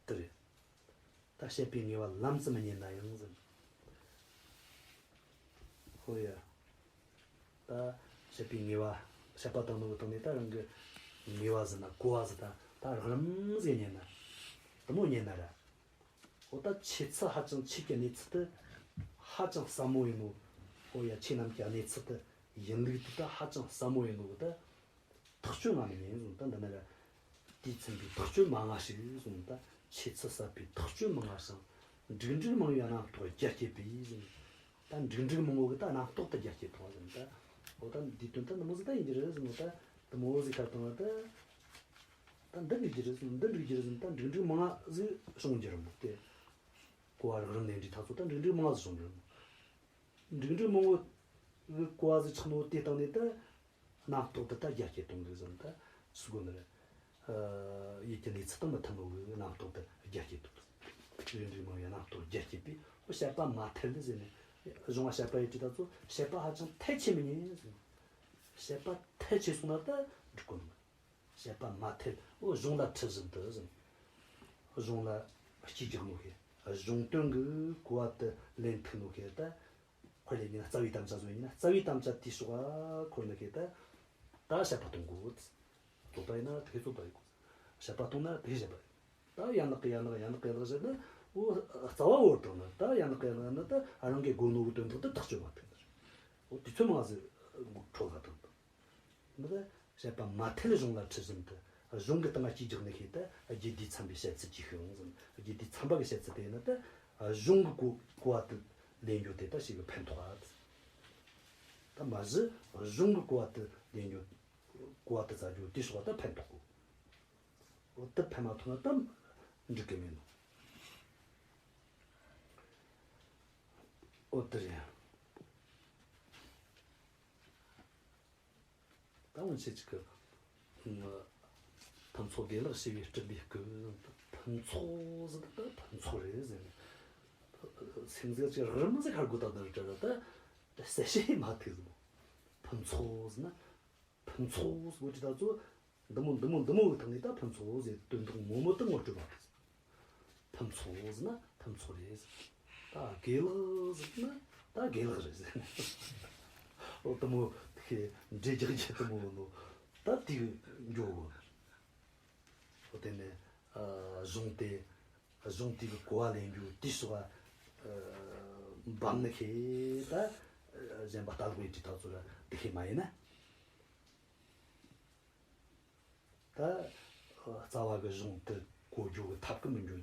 དེ་རེད། ད་བཤད་པའི་ངེས་པ་ལམ་ཙམ་རྙེད་ན་ཡང་ཟེར། ཧོ་ཡ། ད་བཤད་པའི་ངེས་པ། བཤད་པ་དང་ནོ་གི་སྟེང་ནས་ད་རང་གི་ངེས་པ་ཟེར་ན་གོ་བ་ཟེར། ད་ད་རགས་རིམ་ཟིག་རྙེད་ན། དེ་མོ་རྙེད་ན་ར། ཨོ་ད་ཆོས་ཚུལ་ཧ་ཅང་ཆོས་ཀྱི་གནས་ཚུལ་དེ་ཧ་ཅང་ཟབ་མོ་ཡིན་ནོ། ཨོ་ཡ། ཆོས་རྣམས་ཀྱི་གནས་ཚུལ་དེ་ཡིན་ལུགས་དེ་ད་ཧ་ཅང་ཟབ་མོ་ཡིན་ནོ་གི་ད། ཐག་གཅོད་ང་མི་ཉན་ཟེར། ད་འདི་ན་ར་དེས་མཚོན་པའི་ཐག་གཅོད་མ་ངེས་ཤིག་ཟེར། ད་ཆོས་ཚུལ་ཟབ་པའི་ཐག་གཅོད་མི་ངེས་ཤིང་། འགྲིག་འགྲིག་མང་བའི་རྣམ་རྟོག་རྒྱ་བསྐྱེད་པས་ཟེར། ད་འགྲིག་འགྲིག་མང་བོ་གིས་ད་རྣམ་རྟོག་དེ་རྒྱ་བསྐྱེད་བཏང་ཟེར། ད་འོ་ད་འདིའི་དོན་ད་འདི་མོ་ཟིག་ད་ཡིན་རྒྱུ་རེད་ཟེར་ནོ། ད་འདི་མོ་ཟིག་ཁ་བཏང་ན་ད། ད་འདི་འགྲིག་རྒྱུ་རེད་ཟེར། འདི་འགྲིག་རྒྱུ་རེད་ཟེར། ད་འགྲིག་འགྲིག་མང་ང་ཟིག་བྱུང་རྒྱུ་རེད་མོ། དེ་གོ་བ་རགས་རིམ་ལས་འདྲི་ཐག་ཚོ་ད་འགྲིག་འགྲིག་མང་ང་ཟིག་བྱུང་རྒྱུ་རེད་མོ། འགྲིག་འགྲིག་མང་བོ་གི་གོ་བ་ཟིག་ཆགས་ནོ་དེ་སྟེང་ནས་ད། རྣམ་རྟོག་དེ་ད་རྒྱ་བསྐྱེད་གཏོང་གི་ཟེར། ད་སུ་གོ་ནི་རེད། ཨ་ཡིད་ཀྱི་གནས་ཚུལ་དང་མི་མཐུན་ནོ་གི་རྣམ་རྟོག་དེ་རྒྱ་བསྐྱེད་གཏོང་གི། འགྲིག་འགྲིག་མང་བའི་རྣམ་རྟོག་རྒྱ་བསྐྱེད་པས། ཨོ་བཤད་པ་མ་ཐལ་ཟེར་ནས། གཞུང་བ་བཤད་པ་ཡི་དྲི་ད་ཚོ་བཤད་པ་ཧ་ཅང་ཐལ་ཆེ་མི་ཉན་ཟེར། བཤད་པ་ཐལ་ཆེ་སོང་ན་ད་འགྲིག་གོ་ནི་མ་རེད། བཤད་པ་མ་ཐལ། ཨོ་གཞུང་ལ་འཁྲིལ་བཞིན་དུ་ཟེར། གཞུང་ལ་དཀྱིལ་རྒྱག་ནོ་ཁེ། གཞུང་དོན་གི་གོ་བ་དེ་ལེན་ཐུབ་ནོ་ཁེ་ད། དཔེ་ལེན་ཡིན་ན་རྩ་བའི་དམ་བཅའ་བཟོ་ཡིན་ན། རྩ་བའི་དམ་བཅའ་དེའི་ཕྱོགས་ལ་འཁོར་ནི་ཁེ་ད། ད་བཤད་པ་གཏོང་དགོས། རྫོགས་པ་ཡིན་ན་དེ་རྫོགས་པ་ཡིན་དགོས། བཤད་པ་གཏོང་ན་དེ་བཤད་པ་ཡིན། ད་ཡན་ལག་གི་ཡན་ལག་ཡན་ལག་གི་ཡན་ལག་བཤད་ན། འོ་རྩ་བ་བོར་བཏང་ན། ད་ཡན་ལག་གི་ཡན་ལག་ན་ད་རང་གི་དགོས་ནོ་གི་དོན་དག་དེ་ཐག་གཅོད་མ་ཐུབ་ནི་རེད། འོ་དུས་ཚོད་མང་ཟིག་འཕྲོ་བརླག་བཏང་། འདི་ལ་བཤད་པ་མ་ཐལ་གཞུང་ལ་འཁྲིལ་བཞིན་དུ། གཞུང་གི་སྟེང་ང་སྐྱེས་རྒྱག་ནི་ཤེས་ད་རྒྱུད་སྡེ་ཚན་པའི་བཤད་ཚུལ་གྱིས་ཤེས་ཡོང་ཟིན། རྒྱུད་སྡེ་ཚན་པ་གི་བཤད་ཚུལ་དེ་ནི་ད་གཞུང་གི་གོ་གོ་བ་དེ་ལེན་རྒྱུ་དེ་ད་ཞིག་གི་ཕན་ཐོགས་ཨ། ད་མ་གཞི་གཞུང་གི་གོ་བ་དེ་ལེན་རྒྱུ་གོ་བ་དེ་བཙལ་རྒྱུ་དེ་སོགས་ད་ཕན་ཐོགས་གོ། འོ་དེ་ཕན་མ་ཐོགས་ན་ད་འགྲིག་གི་མེད་ནོ། འོ་དེ་རེད། ད་སྔོན་ཆད་ཅིག་གི་ཕུན་ཚོགས་དགེ་ལེགས་ཞེས་པའི་སྤྲུལ་པའི་སྐུ། ཕུན་ཚོགས་ཟེར་ད་ཕུན་ཚོགས་རེད་ཟེར་ནས། སེམས་ཟེར་ཅིག་རི་མོ་ཟིག་ཁར་དགོས་ད་འདིར་བྲལ་ད་གསལ་བཤད་མ་ཐུབ་ཟིག་མོ། ཕུན་ཚོགས་ཟེར་ན་ཕུན་ཚོགས་ཟེར་གོ་ཅི་ད་ཚོ་འདི་མོ་འདི་མོ་འདི་མོ་གི་ཐང་ནས་ད་ཕུན་ཚོགས་ཟེར་དོན་དག་ངོ་མ་དེ་ངོ་སྤྲོད་མ་ཐུབ་ཟིག་ཕུན་ཚོགས་ཟེར་ན་ཕུན་ཚོགས་རེད་ཟེར། ད་དགེ་ལེགས་ཟེར་ན་ད་དགེ་ལེགས་རེད་ཟེར། འོ་དེ་མོ་ཁེ་འདྲེ་རྒྱག་རྒྱུ་དེ་མོ་ནོ། ད་དེ་གི་འགྱོ་གོ། འོ་དེ་ནས་ཨ་གཞུང་དེ་གཞུང་དེ་གི་གོ་བ་ལེན་རྒྱུ་དེ་སོགས་ཨ་འབབ་ནི་ཁེ་ད་གཞན་པ་ལྟ་ལོག་ཡེ་དྲི་ཐག་ཚོད་ལ་དེ་ཁེ་མ་ཡིན་ན། ད་རྩ་བ་གི་གཞུང་དེ་གོ་རྒྱུ་གི་ཐབས་ཀྱི་མི་འགྱོ།